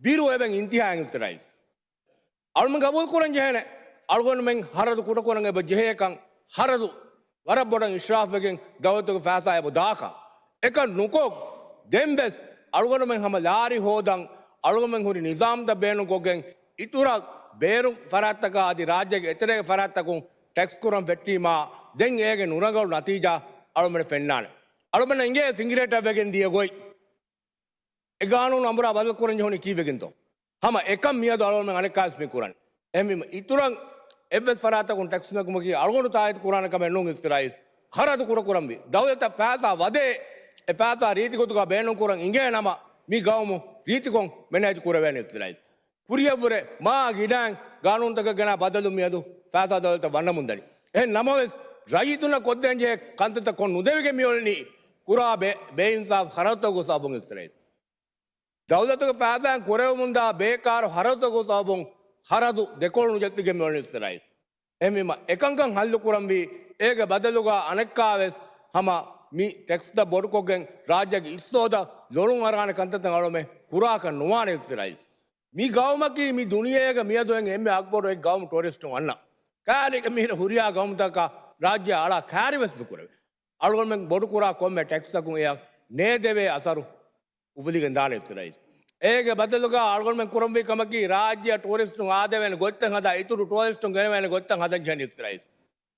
ބިރު އެބަ އިންތިހާއަށް އިއްޒަތްތެރި ރައީސް. އަޅުމެން ގަބޫލު ކުރަން ޖެހޭނެ، އަޅުގަނޑުމެން ހަރަދު ކުޑަކުރަން އެބަ ޖެހޭކަން، ހަރަދު ވަރަށް ބޮޑަށް އިސްރާފްވެގެން ދައުލަތުގެ ފައިސާ އެބަ ދާކަން. އެކަން ނުކޮށް، ދެންވެސް އަޅުގަނޑުމެން ހަމަ ލާރި ހޯދަން، އަޅުގަނޑުމެން ހުރި ނިޒާމްތައް ބޭނުންކޮށްގެން، އިތުރަށް ބޭރު ފަރާތްތަކާ އަދި ރާއްޖޭގެ އެތެރޭގެ ފަރާތްތަކުން ޓެކްސް ކުރަން ފެއްޓީމާ، ދެން އޭގެ ނުރަނގަޅު ނަތީޖާ އަޅުގަނޑު ފެންނާނެ. އަޅުގަނޑަށް އިނގޭ ސިނގިރޭޓަށް ވެގެން ދިޔަ ގޮތް. އެ ގާނޫނު އަނބުރާ ބަދަލު ކުރަން ޖެހުނީ ކީއްވެގެންތޯ؟ ހަމަ އެކަން މިއަދު އަޅުގަނޑުމެން އަނެއްކާވެސް މި ކުރަނީ. އެހެންވީމަ، އިތުރަށް އެއްވެސް ފަރާތަކުން ޓެކްސް ނެގުމަކީ އަޅުގަނޑު ތާއީދު ކުރާނެ ކަމެއް ނޫން އިއްޒަތްތެރި ރައީސް. ޚަރަދު ކުޑަކުރަންވީ. ދައުލަތަށް ފައިސާ ވަދޭ، އެ ފައިސާ ރީތި ގޮތުގަ ބޭނުން ކުރަން އިނގޭ ނަމަ، މި ގައުމު ރީތިކޮށް މެނޭޖް ކުރެވޭނެ އިއްޒަތްތެރި ރައީސް. ކުރިއަށްވުރެ މާ ގިނައިން ގާނޫނުތަކަށް ގެނާ ބަދަލު މިއަދު ފައިސާ ދައުލަތަށް ވަންނަމުންދަނީ. އެހެން ނަމަވެސް، ރައްޔިތުންނަށް ކޮށްދޭން ޖެހޭ ކަންތައްތައް ކޮށް ނުދެވިގެން މިއުޅެނީ ކުރާ ބޭ-، ބޭއިންސާފު ޚަރަދުތަކުގެ ސަބަބުން އިއްޒަތްތެރި ރައީސް. ދައުލަތުގެ ފައިސާއިން ކުރެވެމުންދާ ބޭކާރު ޚަރަދުތަކުގެ ސަބަބުން ޚަރަދު ދެކޮޅު ނުޖެއްސިގެން މިއުޅެނީ އިއްޒަތްތެރި ރައީސް. އެހެންވީމަ، އެކަންކަން ހައްލު ކުރަންވީ، އޭގެ ބަދަލުގަ އަނެއްކާވެސް ހަމަ މި ޓެކްސްތައް ބޮޑުކޮށްގެން ރާއްޖޭގެ އިޤްތިޞާދަށް ލޮޅުން އަރާނެ ކަންތައްތައް އަޅުމެ ކުރާކަށް ނުވާނެ އިއްޒަތްތެރި ރައީސް. މި ގައުމަކީ މި ދުނިޔޭގަ މިއަދު އެންމެ އަގުބޮޑު އެއް ގައުމު ޓޫރިސްޓުން އަންނަ. ކާރިގެ މީރަ ހުރިހާ ގައުމުތަކަށް ރާއްޖެ އަޅާ ކާރިވެސް ނުކުރެވޭ. އަޅުގަނޑުމެން ބޮޑުކުރާ ކޮންމެ ޓެކްސްއަކުން އެއަށް ނޭދެވޭ އަސަރު އުފުލިގެން ދާނެ އިއްޒަތްތެރި ރައީސް. އޭގެ ބަދަލުގަ އަޅުގަނޑުމެން ކުރަންވީ ކަމަކީ، ރާއްޖެއަށް ޓޫރިސްޓުން އާދެވޭނެ ގޮތްތައް ހަދާ، އިތުރު ޓޫރިސްޓުން ގެނެވޭނެ ގޮތްތައް ހަދަން ޖެހެނީ އިއްޒަތްތެރި ރައީސް.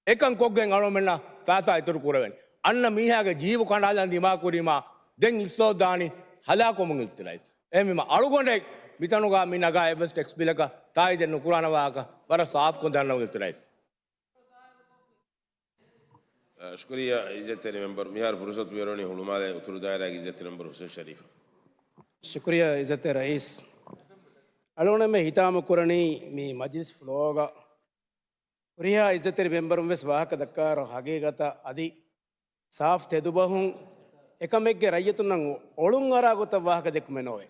އެކަން ކޮށްގެން އަޅުގަނޑުމެންނަށް ފައިސާ އިތުރު ކުރެވޭނެ. އަންނަ މީހާގެ ޖީބު ކަނޑާލަން ދިމާކުރީމާ، ދެން އިއްޒަތްތައް ދާނީ ހަލާކުވަމުން އިއްޒަތްތެރި ރައީސް. އެހެންވީމަ، އަޅުގަނޑެއް މިތަނުގަ މި ނަގާ އެއްވެސް ޓެކްސް ބިލަކަށް ތާއީދެއް ނުކުރާނެ ވާހަކަ ވަރަށް ސާފުކޮށް ދަންނަވަން އިއްޒަތްތެރި ރައީސް. ޝުކުރިއްޔާ އިއްޒަތްތެރި މެމްބަރު. މިހާރު ފުރުސަތު މިއޮރޮނީ ހުޅުމާލޭ އުތުރު ދާއިރާގެ އިއްޒަތްތެރި މެމްބަރު ހުސެން ޝަރީފަށް. ޝުކުރިއްޔާ އިއްޒަތްތެރި ރައީސް. އަޅުގަނޑުމެން ހިތާމަ ކުރަނީ މި މަޖިލިސް ފްލޯގަ ހުރިހާ އިއްޒަތްތެރި މެމްބަރުން ވެސް ވާހަކަ ދައްކާއިރު ހަގީގަތަށް އަދި ސާފް ތެދުބަހުން އެކަމެއްގެ ރައްޔިތުންނަށް އޮޅުން އަރާ ގޮތަށް ވާހަކަ ދެއްކުމެއް ނޯވޭ.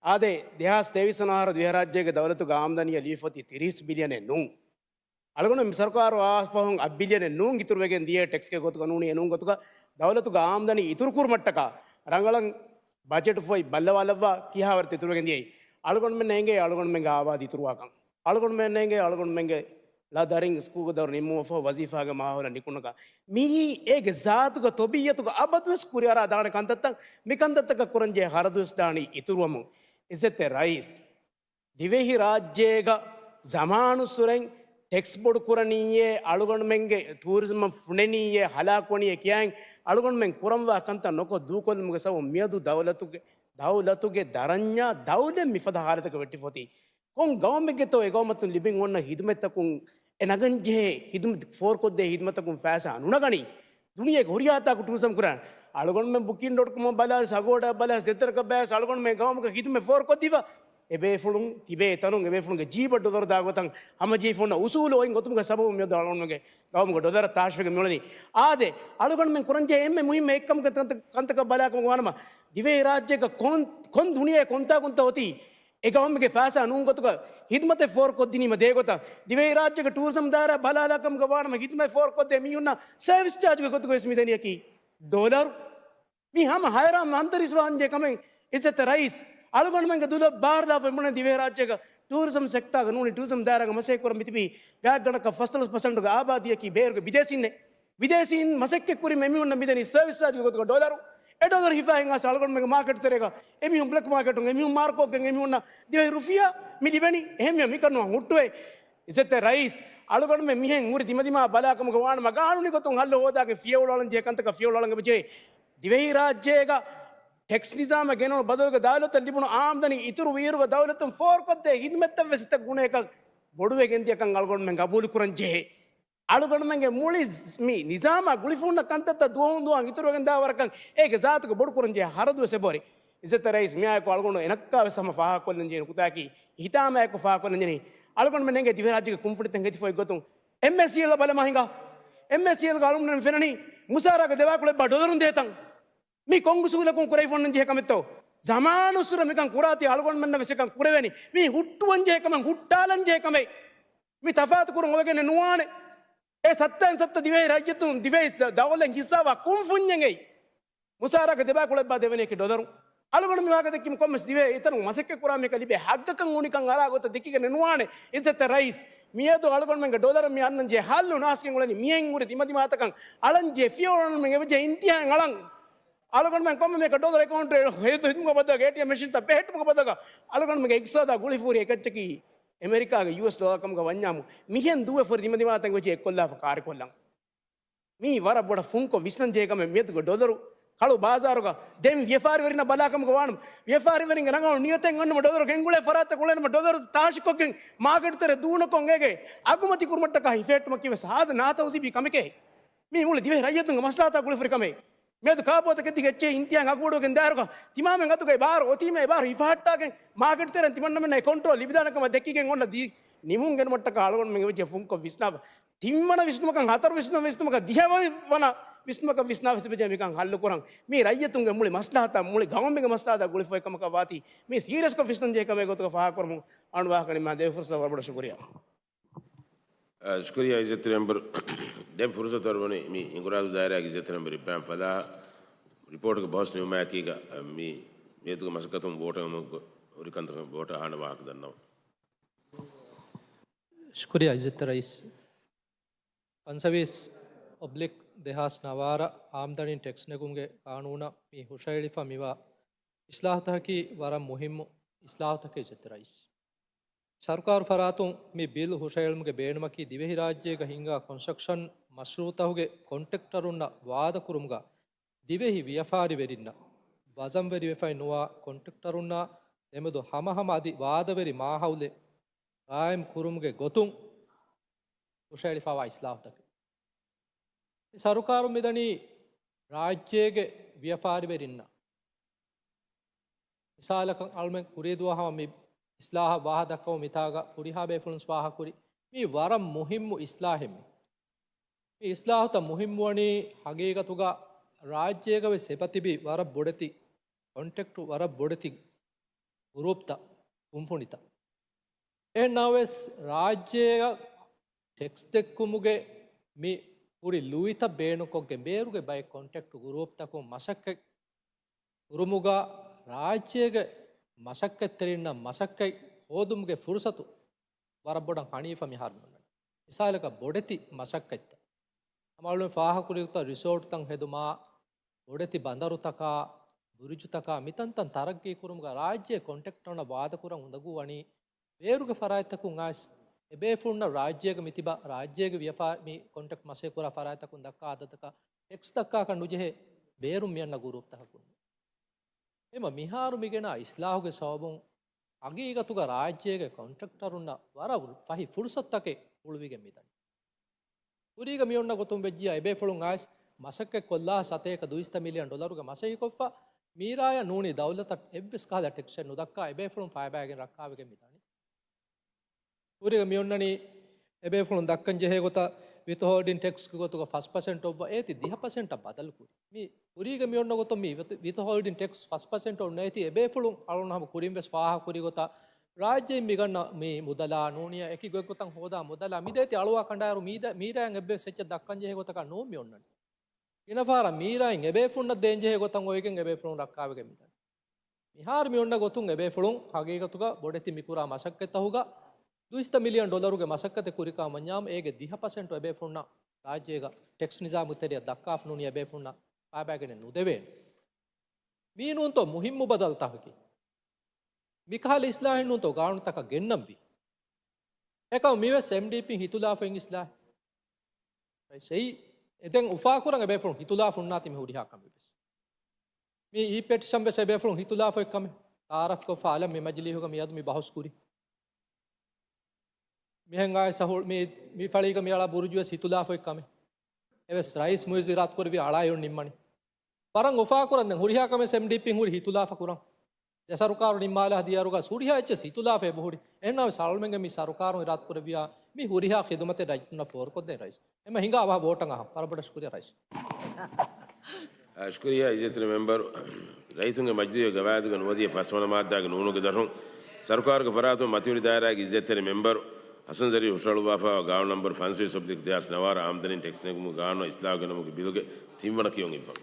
އާދެ، ދެހާސް ތޭވީސް ވަނަ އަހަރު ދިވެހިރާއްޖޭގެ ދައުލަތުގެ އާމްދަނީއަށް ލިބިފައި ތިރީސް ބިލިއަނެއް ނޫން. އަޅުގަނޑު މި ސަރުކާރު އާ ފަހުން އަށް ބިލިއަނެއް ނޫން އިތުރުވެގެން ދިޔަ ޓެކްސްގެ ގޮތުގަ ނޫނީ އެނޫން ގޮތުގަ ދައުލަތުގެ އާމްދަނީ އިތުރު ކުރުމަށްޓަކާ ރަނގަޅަށް ބަޖެޓު ފޮތް ބައްލަވާލައްވާ ކިހާވަރެއް އިތުރުވެގެން ދިޔައީ؟ އަޅުގަނޑުމެންނަށް އެނގޭ އަޅުގަނޑުމެންގެ އާބާދީ އިތުރުވާކަން. އަޅުގަނޑުމެންނަށް އެނގޭ އަޅުގަނޑުމެންގެ ލަ ދަރިން ސްކޫލްގެ ދައުރު ނިމުމަށްފަހު ވަޒީފާގެ މާހައުލަށް ނިކުންނަކަން. މިއީ އޭގެ ޒާތުގަ ތޮބިއްޔަތުގަ އަބަދުވެސް ކުރިއަރާ ދާނެ ކަންތައްތައް. މި ކަންތައްތަކަށް ކުރަންޖެހޭ ހަރަދުވެސް ދާނީ އިތުރުވަމުން. އިއްޒަތްތެރި ރައީސް، ދިވެހިރާއްޖޭގަ ޒަމާނުއްސުރެން ޓެކްސް ބޮޑުކުރަނީއޭ، އަޅުގަނޑުމެންގެ ޓޫރިޒަމަށް ފުނެނީއޭ، ހަލާކުވަނީއޭ ކިޔައިން އަޅުގަނޑުމެން ކުރަންވާ ކަންތައް ނުކޮށް ދޫކޮށްލުމުގެ ސަބަބުން މިއަދު ދައުލަތުގެ، ދައުލަތުގެ ދަރަންޏާ ދައުލަތް މިފަދަ ހާލަތަކަށް ވެއްޓިފަ އޮތީ. ކޮން ގައުމެއްގެތޯ އެ ގައުމަށް ލިބެން އޮންނަ ހިދުމަތްތަކުން އެ ނަގަންޖެހޭ ހިދުމަތް، ފޯރުކޮށްދޭ ހިދުމަތްތަކުން ފައިސާ ނުނަގަނީ؟ ދުނިޔޭގެ ހުރިހާ ތާކު ޓޫރިޒަމް ކުރާނެ. އަޅުގަނޑުމެން ބުކިން ޑޮޓް ކޮމަށް ބަލާލި، އަގޯޑައަށް ބަލާލި، ދެތަރަކަށް ބަލާލި، އަޅުގަނޑުމެން ގައުމުގެ ހިދުމަތް ފޯރުކޮށްދީފަ. އެބޭފުޅުން ތިބޭ ތަނުން އެބޭފުޅުންގެ ޖީބަށް ޑޮލަރު ދާ ގޮތަށް ހަމަޖެހިފަ އޮންނަ އުސޫލު އޮތް ގޮތުމުގެ ސަބަބުން މިއަދު އަޅުގަނޑުމެންގެ ގައުމުގެ ޑޮލަރަށް ތާށިވެގެން މިއުޅެނީ. އާދެ، އަޅުގަނޑުމެން ކުރަންޖެހޭ އެންމެ މުހިއްމު އެއްކަމުގެ ކަންތަ-، ކަންތަކަށް ބަލާކަމުގަ ވާނަމަ، ދިވެހިރާއްޖޭގަ ކޮން، ކޮން ދުނިޔެ ކޮންތާކުންތަ އޮތީ؟ އެ ގައުމުގެ ފައިސާ ނޫން ގޮތުގަ ހިދުމަތެއް ފޯރުކޮށްދިނީމަ ދޭ ގޮތަށް، ދިވެހިރާއްޖޭގެ ޓޫރިޒަމް ދާއިރާ ބަލާލާކަމުގަ ވާނަމަ، ހިދުމަތް ފޯރުކޮށްދޭ މީހުންނަށް ސަރވިސް ޗާޖުގެ ގޮތުގަވެސް މިދެނީއަކީ ޑޮލަރު. މީ ހަމަ ހައިރާން އަންތަރީސް ވާންޖެހޭ ކަމެއް. އިއްޒަތްތެރި ރައީސް، އަޅުގަނޑުމެންގެ ދުލަށް ބާރުލާފަ އެބުނެ ދިވެހިރާއްޖޭގަ ޓޫރިޒަމް ސެކްޓާގަ ނޫނީ ޓޫރިޒަމް ދާއިރާގަ މަސައްކަތްކުރަން މިތިބީ ގާތްގަނޑަކަށް ފަސްދޮޅަސް ޕަސެންޓުގެ އާބާދީއަކީ ބޭރުގެ ބިދޭސީންނޭ. ބިދޭސީން މަސައްކަތްކުރި އެމީހުންނަށް މިދެނީ ސަރވިސް ޗާޖުގެ ގޮތުގަ ޑޮލަރު. އެ ޑޮލަރު ހިފާ ހިނގާސް އަޅުގަނޑުމެންގެ މާކެޓް ތެރޭގަ އެމީހުން ބްލެކް މާކެޓުން އެމީހުން މާރުކޮށްގެން އެމީހުންނަށް ދިވެހި ރުފިޔާ މި ލިބެނީ. އެހެންވެ މިކަން ނުވަން ހުއްޓުވޭ. އިއްޒަތްތެރި ރައީސް، އަޅުގަނޑުމެން މިހެން ހުރި ދިމަދިމާ ބަލާކަމުގަ ވާނަމަ، ގާނޫނީ ގޮތުން ހައްލު ހޯދާގެން ފިޔަވަޅު އަޅަންޖެހޭ ކަންތަކަށް ފިޔަވަޅު އަޅަން އެބަޖެހޭ. ދިވެހިރާއްޖޭގަ ޓެކްސް ނިޒާމަށް ގެނުނު ބަދަލުގެ ދައުލަތަށް ލިބުނު އާމްދަނީ އިތުރު ވީއިރުގަ ދައުލަތުން ފޯރުކޮށްދޭ ހިދުމަތްތައްވެސް އެތައް ގުނަޔަކަށް ބޮޑުވެގެން ދިޔަކަން އަޅުގަނޑުމެން ގަބޫލުކުރަން ޖެހޭ. އަޅުގަނޑުމެންގެ މުޅި މި ނިޒާމާ ގުޅިފަ ހުންނަ ކަންތައްތައް ދުވަހުން ދުވަހަށް އިތުރުވެގެން ދާވަރަކަށް އޭގެ ޒާތުގެ ބޮޑުކުރަން ޖެހޭ ހަރަދުވެސް އެބަހުރި. އިއްޒަތްތެރި ރައީސް، މިއާއެކު އަޅުގަނޑު އެނައްކާ ވެސް ހަމަ ފާހަގަކޮށްލަން ޖެހޭ ނުކުތާއަކީ، ހިތާމައާއެކު ފާހަގަކޮށްލަން ޖެހޭ. އަޅުގަނޑުމެން އެނގޭ ދިވެހިރާއްޖޭގެ ކުންފުނިތައް ހެދިފަ އޮތް ގޮތުން އެމްއޭސީއެލް ބަލަމާ ހިނގާ. އެމްއޭސީއެލްގަ އަޅުގަނޑުމެން ފެންނަނީ މުސާރާގެ ދެބާކުޅަ އެއްބަ ޑޮލަރުން ދޭތަން. މީ ކޮން އުސޫލަކުން ކުރެވިފަ އޮންނަން ޖެހޭ ކަމެއްތޯ؟ ޒަމާނުއްސުރެ މިކަން ކުރާތީ އަޅުގަނޑުމެންނަށް ވެސް އެކަން ކުރެވޭނީ. މީ ހުއްޓުވަން ޖެހޭ ކަމެއް، ހުއްޓާލަން ޖެހޭ ކަމެއް. މި ތަފާތު ކުރަން އޮވެގެން ނުވާނެ. އެ ސައްތައިން ސައްތަ ދިވެހި ރައްޔިތުން ދިވެހި ދަ-، ދައުލަތް ހިއްސާވާ ކުންފުންޏެއް އެއީ. މުސާރާގެ ދެބާކުޅަ އެއްބަ ދެވެނީ އެކި ޑޮލަރު. އަޅުގަނޑު މި ވާހަކަ ދެއްކީމަ ކޮންމެސް ދިވެހި އެތަނުން މަސައްކަތް ކުރާ މީހަކަށް ލިބޭ ހައްގަކަށް އުނިކަން އަރާ ގޮތަށް ދެކިގެން ނުވާނެ. އިއްޒަތްތެރި ރައީސް، މިއަދު އަޅުގަނޑުމެންގެ ޑޮލަރު މި އަންނަން ޖެހޭ ހައްލު ނާސްގެން އުޅެނީ މިހެން ހުރި ދިމަދިމާތަކަށް އަޅަން ޖެހޭ ފިޔަވަޅު އަޅުގަނޑުމެން އެބަޖެހޭ އިންތިހާއިން އަޅަން. އަޅުގަނޑުމެން ކޮންމެ މީހަކަށް ޑޮލަރު އެކައުންޓް ހެދުމުގެ ބަދަލުގަ، އޭޓީއެމް މެޝިންތައް ބެހެއްޓުމުގެ ބަދަލުގަ އަޅުގަނޑުމެންގެ އިގްތިސާދާ ގުޅިފަ ހުރި އެކައްޗަކީ އެމެރިކާގެ ޔޫއެސް ޑޮލަރު ކަމުގަ ވަންޏާމު، މިހެން ދުވެފަ ހުރި ދިމަދިމާތަކަށް އެބަޖެހޭ އެއްކޮށްލާފަ ކާރިކޮށްލަން. މީ ވަރަށް ބޮޑަށް ފުންކޮށް ވިސްނަން ޖެހޭ ކަމެއް. މިއަދުގެ ޑޮލަރު ކަޅު ބާޒާރުގަ ދެން ވިޔަފާރިވެރިންނަށް ބަލާކަމުގަ ވާނަމަ، ވިޔަފާރިވެރިންގެ ރަނގަޅު ނިޔަތެއް އޮންނަމަ، ޑޮލަރު ގެންގުޅޭ ފަރާތްތަކުން އުޅެނަމަ، ޑޮލަރު ތާށިކޮށްގެން މާކެޓް ތެރެ ދޫނަކޮށް އޭގެ އަގުމަތި ކުރުމަށްޓަކާ ހިފެހެއްޓުމަކީ ވެސް ހާދަ ނާތަހުސީބީ ކަމެކޭ. މީ މުޅި ދިވެހި ރައްޔިތުންގެ މަސްލަހަތާ ގުޅިފަ ހުރި ކަމެއް. މިއަދު ކާބޯތަކެއް ދިގަ އެއްޗެހި އިންތިހާއިން އަގުބޮޑުވެގެން ދާއިރުގަ ތިމާމެން އަތުގައި ބާރު އޮތީމަ އެ ބާރު ހިފަހައްޓާގެން މާކެޓް ތެރެއިން ތިމަންނަމެންނަށް އެ ކޮންޓްރޯލް ލިބިދާނެ ކަމަށް ދެއްކިގެން އޮންނަ ދި-، ނިމުމުން ގެނުމަށްޓަކާ އަޅުގަނޑުމެން އެބަޖެހޭ ފުންކޮށް ވިސްނާފަ. ތިންވަނަ ވިސްނުމަކަށް، ހަތަރު ވިސްނު-، ވިސްނުމަކަށް، ދިހަވަނަ ވިސްނުމަކަށް ވިސްނާ ވެސް އެބަޖެހޭ މިކަން ހައްލު ކުރަން. މީ ރައްޔިތުންގެ މުޅި މަސްލަހަތާ މުޅި ގައުމުގެ މަސްލަހަތާ ގުޅިފަ އޮތް ކަމަކަށް ވާތީ މީ ސީރިއަސްކޮށް ވިސްނަން ޖެހޭ ކަމެއް ގޮތުގަ ފާހަގަކުރަމުން އަޅުގަނޑު ވާހަކަ ނިންމާ. ދެވި ފުރުސަތަށް ވަރަށް ބޮޑަށް ޝުކުރިއްޔާ. އަ، ޝުކުރިއްޔާ އިއްޒަތްތެރި މެމްބަރު. ދެން ފުރުސަތު އަރުވަނީ މި ހިނގުރާދޫ ދާއިރާގެ އިއްޒަތްތެރި މެމްބަރު އިބްރާހިމް ފަލާހަށް ރިޕޯޓުގެ ބަހުސް ނިމުމާއެކީގަ، މި މިއަދުގެ މަސައްކަތުން ވޯޓު ހަމަ ހުރި ކަންތަކުން ވޯޓާ ހާނަ ވާހަކަ ދަންނަވަން. ޝުކުރިއްޔާ އިއްޒަތްތެރި ރައީސް. ފަންސަވީސް އޮބްލިކް ދެހާސް ނަވާރަ އާމްދަނީން ޓެކްސް ނެގުމުގެ ގާނޫނަށް މި ހުށަހެޅިފަ މިވާ އިސްލާހުތަކަކީ ވަރަށް މުހިއްމު އިސްލާހުތަކެއް އިއްޒަތްތެރި ރައީސް. ސަރުކާރު ފަރާތުން މި ބިލް ހުށަހެޅުމުގެ ބޭނުމަކީ ދިވެހިރާއްޖޭގަ ހިންގާ ކޮންސްޓްރަކްޝަން މަޝްރޫއުތަކުގެ ކޮންޓްރެކްޓަރުންނަށް ވާދަކުރުމުގަ ދިވެހި ވިޔަފާރިވެރިންނަށް، ވަޒަންވެރިވެފައި ނުވާ ކޮންޓްރެކްޓަރުންނާ ދެމެދު ހަމަހަމަ އަދި ވާދަވެރި މާހައުލެއް ގާއިމް ކުރުމުގެ ގޮތުން ހުށަހެޅިފައިވާ އިސްލާހުތަކެއް. މި ސަރުކާރުން މިދަނީ ރާއްޖޭގެ ވިޔަފާރިވެރިންނަށް މިސާލަކަށް އަޅުމެން ކުރީ ދުވަހު ހަމަ މި އިސްލާހަށް ވާހަ ދައްކަމުން މިތާގަ ހުރިހާ ބޭފުޅުން ވާހަކުރި. މީ ވަރަށް މުހިއްމު އިސްލާހެއް މީ. މި އިސްލާހުތައް މުހިއްމުވަނީ ހަގީގަތުގަ ރާއްޖޭގަ ވެސް އެބަތިބި ވަރަށް ބޮޑެތި ކޮންޓްރެކްޓް، ވަރަށް ބޮޑެތި ގުރޫޕްތައް، ކުންފުނިތައް. އެހެން ނަމަވެސް ރާއްޖޭގަ ޓެކްސް ދެއްކުމުގެ މި ހުރި ލުއިތައް ބޭނުންކޮށްގެން ބޭރުގެ ބައެއް ކޮންޓްރެކްޓް ގުރޫޕްތަކުން މަސައްކަތް ކުރުމުގަ ރާއްޖޭގެ މަސައްކަތްތެރިންނަށް މަސައްކަތް ހޯދުމުގެ ފުރުސަތު ވަރަށް ބޮޑަށް ހަނީފަ މިހާރު މި އޮންނަނީ. މިސާލަކަށް ބޮޑެތި މަސައްކަތްތައް. ހަމައަޅުގަނޑު ފާހަގަކުރި ގޮތަށް ރިސޯޓްތައް ހެދުމާ، ބޮޑެތި ބަނދަރުތަކާ، ބުރުޖުތަކާ މިތަންތަން ތަރައްގީ ކުރުމުގަ ރާއްޖެ ކޮންޓްރެކްޓަރުންނަށް ވާދަކުރަން އުނދަގޫ ވަނީ، ބޭރުގެ ފަރާތްތަކުން އައިސް އެބޭފުޅުންނަށް ރާއްޖޭގަ މިތިބަ ރާއްޖޭގެ ވިޔަފާރި މި ކޮންޓްރެކްޓް މަސައްކަތް ކުރާ ފަރާތްތަކުން ދައްކާ އަދަދަކަށް ޓެކްސް ދައްކާކަށް ނުޖެހޭ ބޭރުން މިއަންނަ ގުރޫޕްތަކަކުން. އެމަ މިހާރު މިގެނާ އިސްލާހުގެ ސަބަބުން ހަގީގަތުގަ ރާއްޖޭގެ ކޮންޓްރެކްޓަރުންނަށް ވަރަށް ފަހި ފުރުސަތުތަކެއް ހުޅުވިގެން މިދަނީ. ކުރީގަ މިއޮންނަ ގޮތުން ވެއްޖިއްޔާ އެބޭފުޅުން އައިސް މަސައްކަތް ކޮށްލާ ސަތޭކަ ދުއިސައްތަ މިލިއަން ޑޮލަރުގެ މަސައްކަތް ކޮށްފަ، މީރާޔަށް ނޫނީ ދައުލަތަށް އެއްވެސް ކަހަލަ ޓެކްސެއް ނުދައްކާ އެބޭފުޅުން ފައިބައިގެން ރައްކާވެގެން މިދަނީ. ކުރީގަ މިއޮންނަނީ އެބޭފުޅުން ދައްކަން ޖެހޭ ގޮތަށް ވިތްހޯލްޑިން ޓެކްސްގެ ގޮތުގަ ފަސް ޕަސެންޓް އޮއްވަ އޭތި ދިހަ ޕަސެންޓަށް ބަދަލު ކުރި. މި ކުރީގަ މިއޮންނަ ގޮތުން މި ވިތް-، ވިތްހޯލްޑިން ޓެކްސް ފަސް ޕަސެންޓް އޮންނަ އޭތި އެބޭފުޅުން އަޅުން ހަމަ ކުރިން ވެސް ފާހަގަކުރި ގޮތަށް ރާއްޖެއިން މިގަންނަ މި މުދަލާ ނޫނިޔާ އެކި ގޮތްގޮތަށް ހޯދާ މުދަލާ މިދޭތި އަޅުވާ ކަނޑާއިރު މީދަ-، މީރާއަށް އެއްވެސް އެއްޗެއް ދައްކަން ޖެހޭ ގޮތަކަށް ނޫން މި އޮންނަނީ. ގިނަ ފަހަރަށް މީރާއިން އެބޭފުޅުންނަށް ދޭންޖެހޭ ގޮތަށް އޮވެގެން އެބޭފުޅުން ރައްކާވެގެން މިދަނީ. މިހާރު މި އޮންނަ ގޮތުން އެބޭފުޅުން ހަގީގަތުގަ ބޮޑެތި މިކުރާ މަސައްކަތްތަހުގަ ދުއިސައްތަ މިލިއަން ޑޮލަރުގެ މަސައްކަތެއް ކުރިކަމަށް ވަންޏާމު އޭގެ ދިހަ ޕަސެންޓު އެބޭފުޅުންނަށް ރާއްޖޭގަ ޓެކްސް ނިޒާމު ތެރެއަށް ދައްކާފަ ނޫނީ އެބޭފުޅުންނަށް ފައިބައިގެނެއް ނުދެވޭނެ. މީ ނޫންތޯ މުހިއްމު ބަދަލުތަކަކީ. މިކަހަލަ އިސްލާހެއް ނޫންތޯ ގާނޫނުތަކަށް ގެންނަންވީ. އެކަމު މިވެސް އެމްޑީޕީން ހިތުލާފައިން އިސްލާހެއް. ރައީސް އެއީ އެ ދެން އުފާކުރަން އެބޭފުޅުން ހިތުލާފަ ހުންނާތީ މި ހުރިހާ ކަމެއް ވެސް. މި އީ ޕެޓިޝަން ވެސް އެބޭފުޅުން ހިތުލާފައި ކަމެއް ތައާރަފްކޮށްފަ އަލަށް މި މަޖިލީހުގަ މިއަދު މި ބަހުސް ކުރީ. މިހެން އާއި ސަހު މި، މި ފަޅީގަ މި އަޅާ ބުރުޖު ވެސް ހިތުލާފައި ކަމެއް. އެވެސް ރައީސް މުއިއްޒު އިރާދަކުރެއްވި އަޅާއި އޮން ނިންމަނީ. ވަރަށް އުފާކުރަން ދެން ހުރިހާ ކަމެއް އެމްޑީޕީން ހުރި ހިތުލާފަ ކުރަން. ދެ ސަރުކާރު ނިންމާލާ ދިޔައިރުގަ ހުރިހާ އެއްޗެއް ހިތުލާފަ އެބަހުރި. އެހެންނަމަވެސް އަޅުމެންގެ މި ސަރުކާރުން އިރާދަކުރެއްވިޔާ މި ހުރިހާ ޚިދުމަތެއް ރައްޔިތުންނަށް ފޯރުކޮށްދޭން ރައީސް. އެމަ ހިނގާ ބަހަށް ވޯޓަށް އަހަން. ވަރަށް ބޮޑަށް ޝުކުރިއްޔާ ރައީސް. އާ، ޝުކުރިއްޔާ އިއްޒަތްތެރި މެމްބަރު. ރައްޔިތުންގެ މަޖިލީހުގެ ގަވާއިދުގެ ނުވަދިހަ ފަސްވަނަ މާއްދާގެ ނޫނުގެ ދަށުން ސަރުކާރުގެ ފަރާތުން މަތިވެރި ދާއިރާގެ އިއްޒަތްތެރި މެމްބަރު ހަސަން ޒަރީން ހުށަހަޅުއްވާފައިވާ ގާނޫނު ނަންބަރު ފަންސަވީސް އޮފް ދެހާސް ނަވާރަ އާމްދަނީން ޓެކްސް ނެގުމުގެ ގާނޫނަށް އިސްލާހު ގެނައުމުގެ ބިލުގެ ތިންވަނަ ކިޔުން އިއްވަން.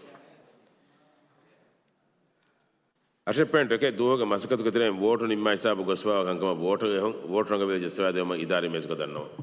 އަށެއް ޕޮއިންޓް އެކެއް ދުވަހުގެ މަސައްކަތުގެ ތެރެއިން ވޯޓު ނިންމާ ހިސާބު ގޮސްފައިވާ ކަންކަމަށް ވޯޓަރުގެ އެހުން، ވޯޓު ރަނގަޅުވެ ޖައްސަވާދެވުމަށް އިދާރީ މޭޒުގަ ދަންނަވަން.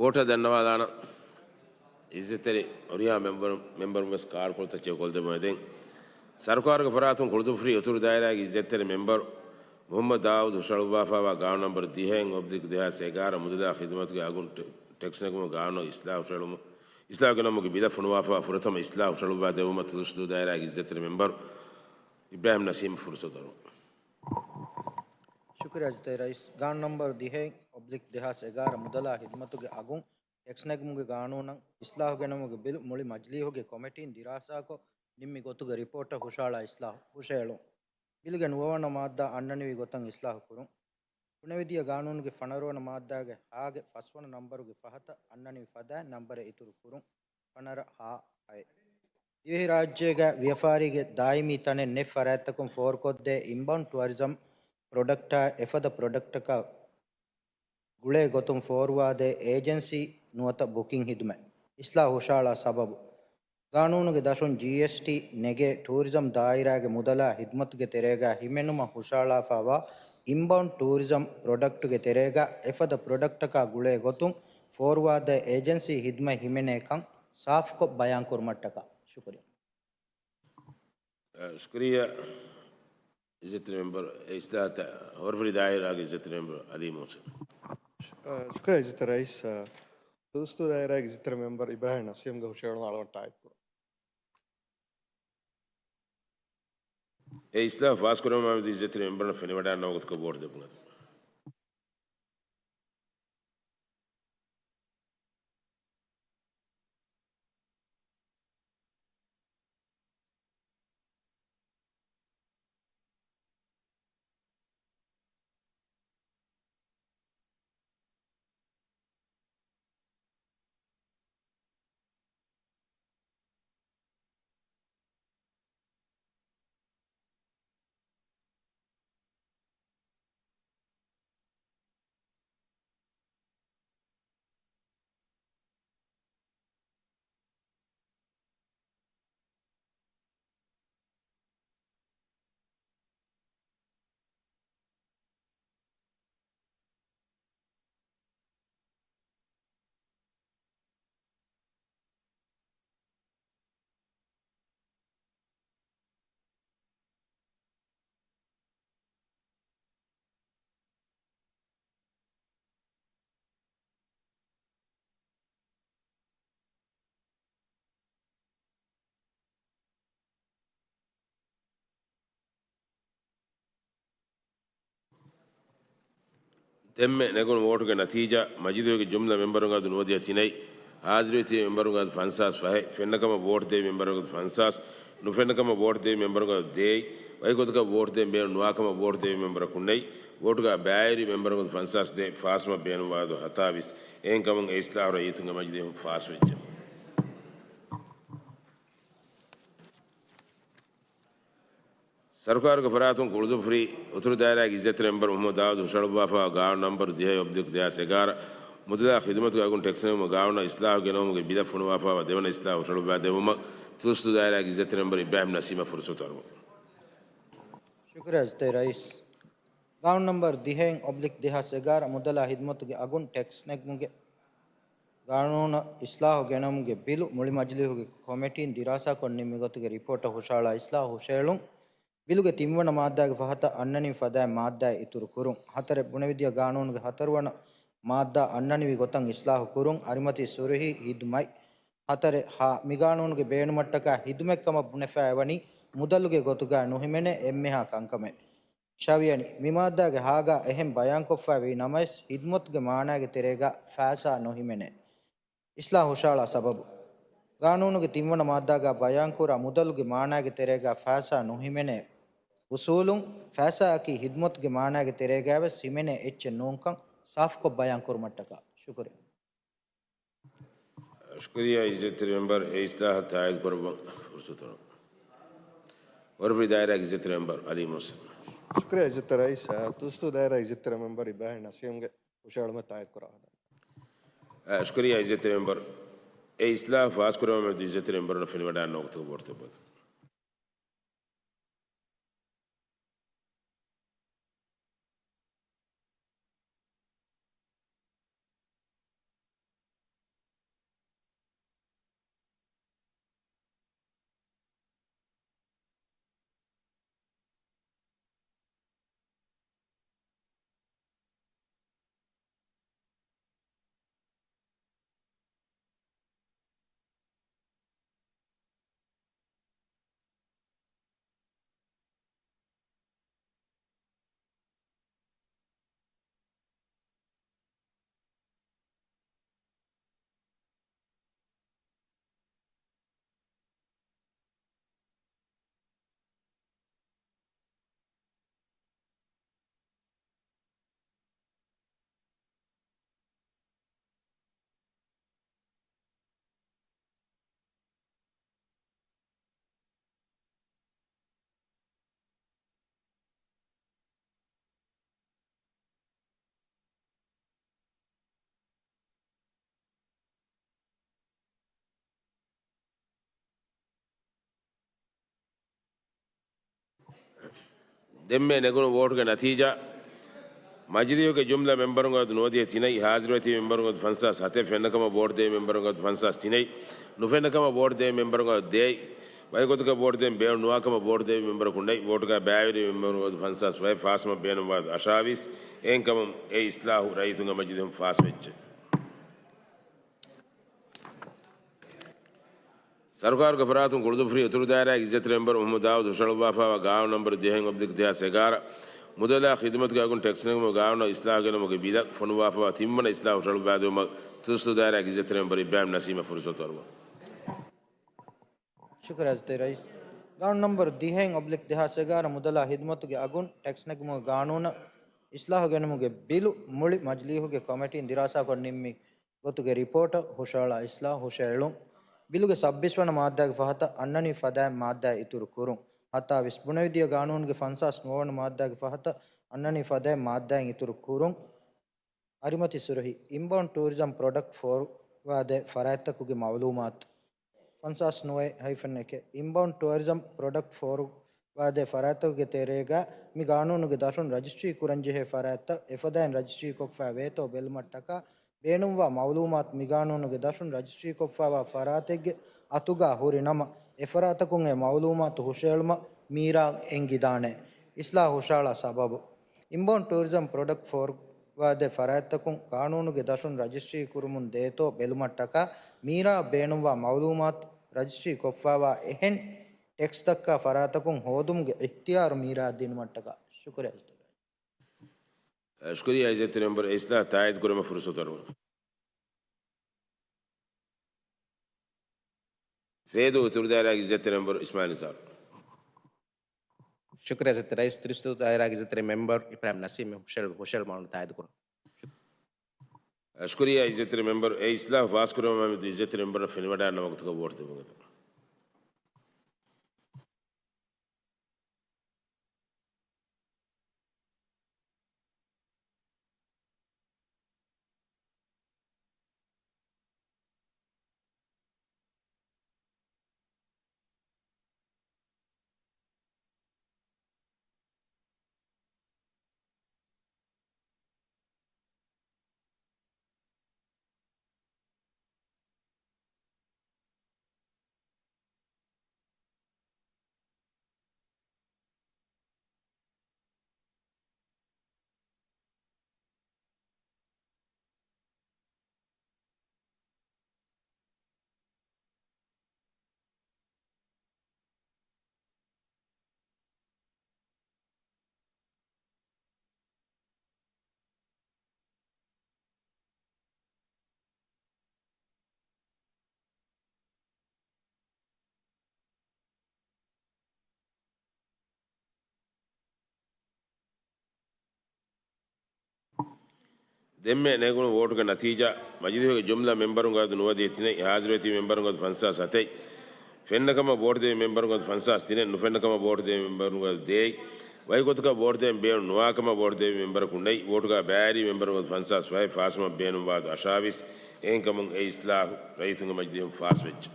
ވޯޓަށް ދަންނަވާލާނަން. އިއްޒަތްތެރި ހުރިހާ މެމްބަރު، މެމްބަރުން ވެސް ކާޑުކޮޅުތައް ޗެކްކޮށްދެއްވުމަށް ދެން. ސަރުކާރުގެ ފަރާތުން ކުޅުދުއްފުރި އުތުރު ދާއިރާގެ އިއްޒަތްތެރި މެމްބަރު މުޙައްމަދު ދާއޫދު ހުށަހަޅުއްވާފައިވާ ގާނޫނު ނަންބަރު ދިހައެއް އޮބްލިކް ދެހާސް އެގާރަ މުދަލާ ޚިދުމަތުގެ އަގުން ޓެ-، ޓެކްސް ނެގުމުގެ ގާނޫނު އިސްލާހު ހުށަހެޅުމު-، އިސްލާހު ގެނައުމުގެ ބިލަށް ފޮނުވާފައިވާ ފުރަތަމަ އިސްލާހު ހުށަހަޅުއްވާ ދެއްވުމަށް ތުދުސްތު ދާއިރާގެ އިއްޒަތްތެރި މެމްބަރު އިބްރާހިމް ނަސީމަށް ފުރުސަތު އަރުވަން. ޝުކުރިއްޔާ އިއްޒަތްތެރި ރައީސް. ގާނޫނު ނަންބަރު ދިހައެއް އޮބްލިކް ދެހާސް އެގާރަ މުދަލާ ޚިދުމަތުގެ އަގުން ޓެކްސް ނެގުމުގެ ގާނޫނަށް އިސްލާހު ގެނައުމުގެ ބިލު މުޅި މަޖިލީހުގެ ކޮމިޓީން ދިރާސާކޮށް ނިންމި ގޮތުގެ ރިޕޯޓަށް ހުށަހަޅާ އިސްލާހު ހުށަހެޅުން. ބިލުގެ ނުވަވަނަ މާއްދާ އަންނަނިވި ގޮތަށް އިސްލާހު ކުރުން. ބުނެވިދިޔަ ގާނޫނުގެ ފަނަރަވަނަ މާއްދާގެ ހާގެ ފަސްވަނަ ނަންބަރުގެ ފަހަތަށް އަންނަނިވި ފަދައިން ނަންބަރެއް އިތުރު ކުރުން. ފަނަރަ ހާ ހައެއް. ދިވެހިރާއްޖޭގަ ވިޔަފާރީގެ ދާއިމީ ތަނެއް ނެތް ފަރާތްތަކުން ފޯރުކޮށްދޭ އިންބައުންޑް ޓުއަރިޒަމް ޕްރޮޑަކްޓާ އެފަދަ ޕްރޮޑަކްޓަކާ ގުޅޭ ގޮތުން ފޯރުވާދޭ އޭޖެންސީ ނުވަތަ ބުކިން ހިދުމަތް. އިސްލާހު ހުށަހަޅާ ސަބަބު. ގާނޫނުގެ ދަށުން ޖީއެސްޓީ ނެގޭ ޓޫރިޒަމް ދާއިރާގެ މުދަލާ ޚިދުމަތުގެ ތެރޭގަ ހިމެނުމަށް ހުށަހަޅާފައިވާ އިންބައުންޑް ޓޫރިޒަމް ޕްރޮޑަކްޓުގެ ތެރޭގަ އެފަދަ ޕްރޮޑަކްޓަކާ ގުޅޭ ގޮތުން ފޯރުވާދޭ އޭޖެންސީ ޚިދުމަތް ހިމެނޭ ކަން ސާފުކޮށް ބަޔާންކުރުމަށްޓަކާ. ޝުކުރިއްޔާ. އަ، ޝުކުރިއްޔާ އިއްޒަތްތެރި މެމްބަރު. އެ އިސްލާހަށް ހޮރުފުރި ދާއިރާގެ އިއްޒަތްތެރި މެމްބަރު އަލީ މުހުސިން. އަ، ޝުކުރިއްޔާ އިއްޒަތްތެރި ރައީސް. އަ، ތުދުސްތު ދާއިރާގެ އިއްޒަތްތެރި މެމްބަރު އިބްރާހިމް ނަސީމްގެ ހުށަހެޅުން އަޅުގަނޑު ތާއީދުކުރަން. އެ އިސްލާހު ފާސްކުރުމާ މެދު އިއްޒަތްތެރި މެމްބަރުން ފެނިވަޑާން ނަވަ ގޮތަކަށް ވޯޓް ދެއްވުން އަދި. ދެންމެ ނެގުނު ވޯޓުގެ ނަތީޖާ، މަޖިލީހުގެ ޖުމްލަ މެމްބަރުންގެ އަދު ނުވަދިހަ ތިނެއް، ހާޒިރުވެތި މެމްބަރުންގެ އަދު ފަންސާސް ފަހެއް، ފެންނަކަމަށް ވޯޓް ދެވި މެމްބަރުންގެ އަދު ފަންސާސް، ނުފެންނަކަމަށް ވޯޓް ދެވި މެމްބަރުންގެ އަދު ދޭއް، ވަކި ގޮތަކަށް ވޯޓް ދެވި މެމްބަރުން ނުވާކަމަށް ވޯޓް ދެވި މެމްބަރަކުންނެއް، ވޯޓުގަ ބައިވެރި މެމްބަރުންގެ އަދު ފަންސާސް ދޭއް، ފާސްވުމަށް ބޭނުންވާ އަދު ހަތާވީސް. އެހެންކަމުން އެ އިސްލާހު ރައްޔިތުންގެ މަޖިލީހުން ފާސްވެއްޖެ. ސަރުކާރުގެ ފަރާތުން ކުޅުދުއްފުރި އުތުރު ދާއިރާގެ އިއްޒަތްތެރި މެމްބަރު މުޙައްމަދު ދާއޫދު ހުށަހަޅުއްވާފައިވާ ގާނޫނު ނަންބަރު ދިހައެއް އޮބްލިކް ދެހާސް އެގާރަ މުދަލާ ޚިދުމަތުގެ އަގުން ޓެކްސް ނެގުމުގެ ގާނޫނަށް އިސްލާހު ގެނައުމުގެ ބިލަށް ފޮނުވާފައިވާ ދެވަނަ އިސްލާހު ހުށަހަޅުއްވާ ދެއްވުމަށް ތުދުސްތު ދާއިރާގެ އިއްޒަތްތެރި މެމްބަރު އިބްރާހިމް ނަސީމަށް ފުރުސަތު އަރުވަން. ޝުކުރިއްޔާ އިއްޒަތްތެރި ރައީސް. ގާނޫނު ނަންބަރު ދިހައެއް އޮބްލިކް ދެހާސް އެގާރަ މުދަލާ ޚިދުމަތުގެ އަގުން ޓެކްސް ނެގުމުގެ ގާނޫނަށް އިސްލާހު ގެނައުމުގެ ބިލު މުޅި މަޖިލީހުގެ ކޮމިޓީން ދިރާސާކޮށް ނިންމި ގޮތުގެ ރިޕޯޓަށް ހުށަހަޅާ އިސްލާހު ހުށަހެޅުން. ބިލުގެ ތިންވަނަ މާއްދާގެ ފަހަތަށް އަންނަނިވި ފަދައިން މާއްދާއެއް އިތުރު ކުރުން. ހަތަރެއް، ބުނެވިދިޔަ ގާނޫނުގެ ހަތަރުވަނަ މާއްދާ އަންނަނިވި ގޮތަށް އިސްލާހު ކުރުން. އަރިމަތި ސުރުހީ ހިދުމަތް. ހަތަރެއް ހާ، މިގާނޫނުގެ ބޭނުމަށްޓަކާ ހިދުމަތްކަމަށް ބުނެފައިވަނީ މުދަލުގެ ގޮތުގަ ނުހިމެނޭ އެންމެހާ ކަންކަމެއް. ށަވިޔަނި، މިމާއްދާގެ ހާގަ އެހެން ބަޔާންކޮށްފައިވީ ނަމަވެސް، ހިދުމަތުގެ މާނާގެ ތެރޭގަ ފައިސާ ނުހިމެނޭ. އިސްލާހު ހުށަހަޅާ ސަބަބު. ގާނޫނުގެ ތިންވަނަ މާއްދާގަ ބަޔާންކުރާ މުދަލުގެ މާނާގެ ތެރޭގަ ފައިސާ ނުހިމެނޭ އުސޫލުން، ފައިސާއަކީ ހިދުމަތުގެ މާނާގެ ތެރޭގައިވެސް ހިމެނޭ އެއްޗެއް ނޫންކަން ސާފުކޮށް ބަޔާންކުރުމަށްޓަކާ. ޝުކުރިއްޔާ. ޝުކުރިއްޔާ އިއްޒަތްތެރި މެމްބަރު، އެ އިސްލާހަށް ތާއީދު ކުރައްވަން ފުރުސަތު އަރުވަން. ހޮރުފުރި ދާއިރާގެ އިއްޒަތްތެރި މެމްބަރު އަލީ މުހުސިން. ޝުކުރިއްޔާ އިއްޒަތްތެރި ރައީސް، އަ، ތުދުސްތު ދާއިރާގެ އިއްޒަތްތެރި މެމްބަރު އިބްރާހިމް ނަސީމްގެ ހުށަހެޅުމަށް ތާއީދު ކުރައްވާ. އަ، ޝުކުރިއްޔާ އިއްޒަތްތެރި މެމްބަރު، އެ އިސްލާހު ފާސްކުރުމާ މެދު އިއްޒަތްތެރި މެމްބަރުންނަށް ފެނިވަޑާން ނަވަ ގޮތަކަށް ވޯޓް ދެއްވުން. ދެންމެ ނެގުނު ވޯޓުގެ ނަތީޖާ، މަޖިލީހުގެ ޖުމްލަ މެމްބަރުން އަދު ނުވަދިހަ ތިނެއް، ހާޒިރުވެތި މެމްބަރުން އަދު ފަންސާސް ހަތެއް، ފެންނަކަމަށް ވޯޓް ދޭ މެމްބަރުން އަދު ފަންސާސް ތިނެއް، ނުފެންނަކަމަށް ވޯޓް ދޭ މެމްބަރުން އަދު ދޭއް، ވަކި ގޮތަކަށް ވޯޓް ދޭން ބޭނުން ނުވާކަމަށް ވޯޓް ދޭ މެމްބަރަކު ނެތް، ވޯޓުގަ ބައިވެރި މެމްބަރުން އަދު ފަންސާސް ހަތެއް، ފާސްވުމަށް ބޭނުންވާ އަށާވީސް. އެހެންކަމުން އެ އިސްލާހު ރައްޔިތުންގެ މަޖިލީހުން ފާސްވެއްޖެ. ސަރުކާރުގެ ފަރާތުން ކުޅުދުއްފުރި އުތުރު ދާއިރާގެ އިއްޒަތްތެރި މެމްބަރު މުހައްމަދު ދާއޫދު ހުށަހަޅުއްވާފައިވާ ގާނޫނު ނަންބަރު ދިހައެއް އޮބްލިކް ދެހާސް އެގާރަ މުދަލާ ޚިދުމަތުގެ އަގުން ޓެކްސް ނެގުމުގެ ގާނޫނަށް އިސްލާހު ގެނުމުގެ ބިލަށް ފޮނުވާފައިވާ ތިންވަނަ އިސްލާހު ހުށަހަޅުއްވާދެވުމަށް ތުސްތު ދާއިރާގެ އިއްޒަތްތެރި މެމްބަރު އިބްރާހިމް ނަސީމަށް ފުރުސަތު އަރުވަން. ޝުކުރިއްޔާ އިއްޒަތްތެރި ރައީސް. ގާނޫނު ނަންބަރު ދިހައެއް އޮބްލިކް ދެހާސް އެގާރަ މުދަލާ ޚިދުމަތުގެ އަގުން ޓެކްސް ނެގުމުގެ ގާނޫނަށް އިސްލާހު ގެނުމުގެ ބިލު މުޅި މަޖިލީހުގެ ކޮމިޓީން ދިރާސާކޮށް ނިންމި ގޮތުގެ ރިޕޯޓަށް ހުށަހަޅާ އިސްލާހު ހުށައެޅުން. ބިލުގެ ސައްބީސް ވަނަ މާއްދާގެ ފަހަތަށް އަންނަނީ ފަދައިން މާއްދާއެއް އިތުރު ކުރުން. ހަތާވީސް ބުނެވިދިޔަ ގާނޫނުގެ ފަންސާސް ނުވަ ވަނަ މާއްދާގެ ފަހަތަށް އަންނަނީ ފަދައިން މާއްދާއިން އިތުރު ކުރުން. އަރިމަތި ސުރުހި، އިންބައުންޑް ޓޫރިޒަމް ޕްރޮޑަކްޓް ފޯރުވާދޭ ފަރާތްތަކުގެ މައުލޫމާތު. ފަންސާސް ނުވަ ހައިފަން އެކެއް، އިންބައުންޑް ޓޫރިޒަމް ޕްރޮޑަކްޓް ފޯރުވާދޭ ފަރާތްތަކުގެ ތެރޭގަ މި ގާނޫނުގެ ދަށުން ރަޖިސްޓްރީ ކުރަންޖެހޭ ފަރާތްތައް އެފަދައިން ރަޖިސްޓްރީކޮށްފައި ވޭތޯ ބެލުމަށްޓަކާ، ބޭނުންވާ މައުލޫމާތު މިގާނޫނުގެ ދަށުން ރަޖިސްޓްރީކޮށްފައިވާ ފަރާތެއްގެ އަތުގަ ހުރި ނަމަ، އެފަރާތަކުން އެ މައުލޫމާތު ހުށައެޅުމަށް މީރާ އެނގިދާނެ. އިސްލާހު ހުށަހަޅާ ސަބަބު، އިންބައުންޑް ޓޫރިޒަމް ޕްރޮޑަކްޓް ފޯރުވާދޭ ފަރާތްތަކުން ގާނޫނުގެ ދަށުން ރަޖިސްޓްރީ ކުރުމުން ދޭތޯ ބެލުމަށްޓަކާ، މީރާ ބޭނުންވާ މައުލޫމާތު ރަޖިސްޓްރީ ކޮށްފައިވާ އެހެން ޓެކްސްތައްކާ ފަރާތަކުން ހޯދުމުގެ އިޚްތިޔާރު މީރާއަށް ދިނުމަށްޓަކާ. ޝުކުރިއްޔާ. ޝުކުރިއްޔާ އިއްޒަތްތެރި މެމްބަރު، އެ އިސްލާހަށް ތާއީދު ކުރުމަށް ފުރުސަތު އަރުވަން. ފޭދޫ އުތުރު ދާއިރާގެ އިއްޒަތްތެރި މެމްބަރު އިސްމާއިލް ނިޒާރު. ޝުކުރިއްޔާ އިއްޒަތްތެރި ރައީސް، ތިރީސް ދާއިރާގެ އިއްޒަތްތެރި މެމްބަރު އިބްރާހިމް ނަސީމް ހުށަހެޅު-، ހުށަހެޅުމަށް ތާއީދު ކުރަން. ޝުކުރިއްޔާ އިއްޒަތްތެރި މެމްބަރު، އެ އިސްލާހު ފާސްކުރުމަށް މި އިއްޒަތްތެރި މެމްބަރުންނަށް ފެނިވަޑައިގަންނަވާ ވަގުތުގަ ވޯޓް ދެއްވުން އެދެން. ދެންމެ ނެގުނު ވޯޓުގެ ނަތީޖާ، މަޖިލީހުގެ ޖުމްލަ މެމްބަރުން އަދު ނުވަދިހަ ތިނެއް، ހާޒިރުވެތި މެމްބަރުން އަދު ފަންސާސް ހަތެއް، ފެންނަކަމަށް ވޯޓް ދެވި މެމްބަރުން އަދު ފަންސާސް ތިނެއް، ނުފެންނަކަމަށް ވޯޓް ދެވި މެމްބަރުން އަދު ދޭއް، ވަކި ގޮތަކަށް ވޯޓް ދޭން ބޭނުން ނުވާކަމަށް ވޯޓް ދެވި މެމްބަރަކު ނެތް، ވޯޓުގަ ބައިވެރި މެމްބަރުން އަދު ފަންސާސް ފަހެއް، ފާސްވުމަށް ބޭނުންވާ އަށާވީސް. އެހެންކަމުން އެ އިސްލާހު ރައްޔިތުންގެ މަޖިލީހުން ފާސްވެއްޖެ.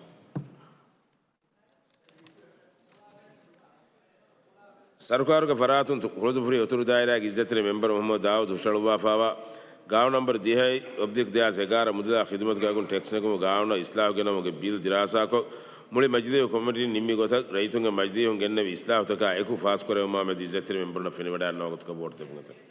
ސަރުކާރުގެ ފަރާތުން ތު-، ކުޅުދުއްފުރި އުތުރު ދާއިރާގެ އިއްޒަތްތެރި މެމްބަރު މުހައްމަދު ދާއޫދު ހުށަހަޅުއްވާފައިވާ ގާނޫނު ނަންބަރު ދިހައެއް އޮބްލިކް ދެހާސް އެގާރަ މުދަލާ ޚިދުމަތުގެ އަގުން ޓެކްސް ނެގުމުގެ ގާނޫނަށް އިސްލާހު ގެނައުމުގެ ބިލް ދިރާސާކޮށް، މުޅި މަޖިލީހު ކޮމިޓީން ނިންމި ގޮތަށް ރައްޔިތުންގެ މަޖިލީހުން ގެންނެވި އިސްލާހުތަކާ އެކު ފާސްކުރެވުމާމެދު އިއްޒަތްތެރި މެމްބަރުންނަށް ފެނިވަޑައިގަންނަވާ ގޮތުގަ ވޯޓް ދެއްވުން އެދެން.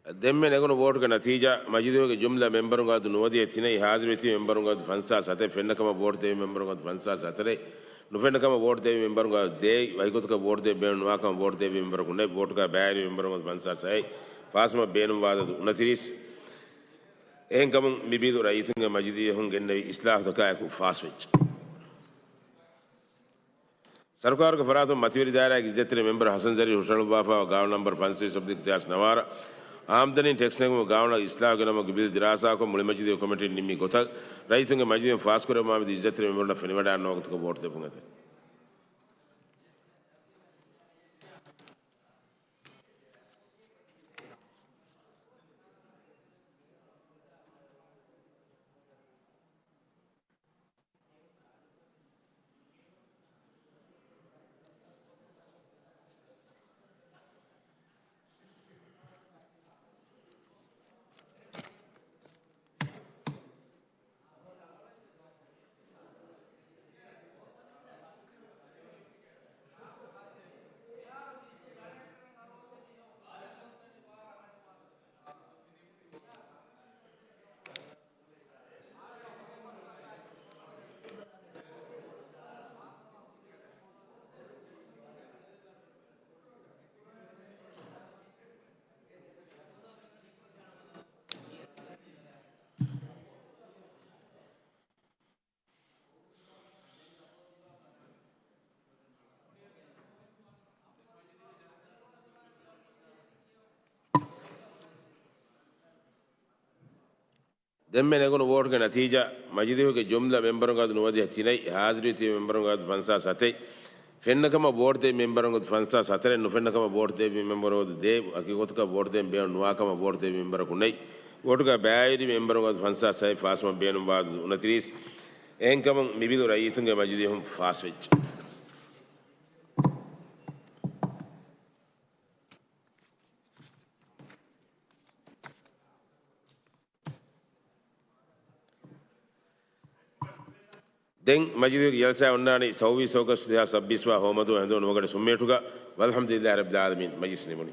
ދެންމެ ނެގުނު ވޯޓުގެ ނަތީޖާ، މަޖިލީހުގެ ޖުމްލަ މެމްބަރުންގެ އަދަދު ނުވަދިހަ ތިނެއް، ހާޒިރުވެތި މެމްބަރުންގެ އަދަދު ފަންސާސް ހަތެއް، ފެންނަ ކަމަށް ވޯޓު ދެއްވި މެމްބަރުންގެ އަދަދު ފަންސާސް ހަތަރެއް، ނުފެންނަ ކަމަށް ވޯޓު ދެއްވި މެމްބަރުންގެ އަދަދު ދޭއް، ވަކިގޮތަކަށް ވޯޓު ދޭއް ބޭނުން ނުވާކަމަށް ވޯޓު ދެއްވި މެމްބަރަކު ނެތް، ވޯޓުގަ ބައިވެރި މެމްބަރުންގެ އަދަދު ފަންސާސް ހައެއް، ފާސްވުމަށް ބޭނުންވާ އަދަދު އުނަތިރީސް. އެހެންކަމުން މި ބިލު ރައްޔިތުންގެ މަޖިލީހުން ގެންނެވި އިސްލާހުތަކާއެކު ފާސްވެއްޖެ. ސަރުކާރުގެ ފަރާތުން މަތިވެރި ދާއިރާގެ އިއްޒަތްތެރި މެމްބަރު ހަސަން ޒަރީން ހުށަހަޅުއްވާފައިވާ ގާނޫނު ނަންބަރު ފަންސަވީސް އޮބްލިކް ދެހާސް ނަވާރަ އާމްދަނީ ޓެކްސް ނެގުމުގެ ގާނޫނަށް އިސްލާހު ގެނައުމުގެ ބިލް ދިރާސާކޮށް، މުޅި މަޖިލީހު ކޮމިޓީން ނިންމި ގޮތަށް، ރައްޔިތުންގެ މަޖިލީހުން ފާސްކުރެއްވުމާ މެދު އިއްޒަތްތެރި މެމްބަރުންނަށް ފެނިވަޑައިގަންނަވާ ގޮތަކަށް ވޯޓު ދެއްވުން އެދެން. ދެންމެ ނެގުނު ވޯޓުގެ ނަތީޖާ، މަޖިލީހުގެ ޖުމްލަ މެމްބަރުންގެ އަދަދު ނުވަދިހަ ތިނެއް، ހާޒިރުވެތި މެމްބަރުންގެ އަދަދު ފަންސާސް ހަތެއް، ފެންނަ ކަމަށް ވޯޓު ދެއްވި މެމްބަރުންގެ އަދަދު ފަންސާސް ހަތަރެއް، ނުފެންނަ ކަމަށް ވޯޓު ދެއްވި މެމްބަރުންގެ އަދަދު ދޭއް، ވަކި ގޮތަކަށް ވޯޓު ދެއްވި މެމްބަރުން ނުވާ ކަމަށް ވޯޓު ދެއްވި މެމްބަރަކު ނެތް، ވޯޓުގަ ބައިވެރި މެމްބަރުންގެ އަދަދު ފަންސާސް ހަތެއް، ފާސްވުމަށް ބޭނުންވާ އަދަދު އުނަތިރީސް. އެހެންކަމުން މި ބިލު ރައްޔިތުންގެ މަޖިލީހުން ފާސްވެއްޖެ. ދެން މަޖިލީހުގެ ޖަލްސާ އޮންނާނީ ސައުވީސް އޮގަސްޓް ދެހާސް ސައްބީސް ވާ ހޯމަދުވަހު ހެނދުނު ނުވަގަޑި ސުންމިނެޓުގަ. ވަލްޙަމްދުލިއްލާހި ރައްބިލް ޢާލަމީން. މަޖިލިސް ނިމުނީ.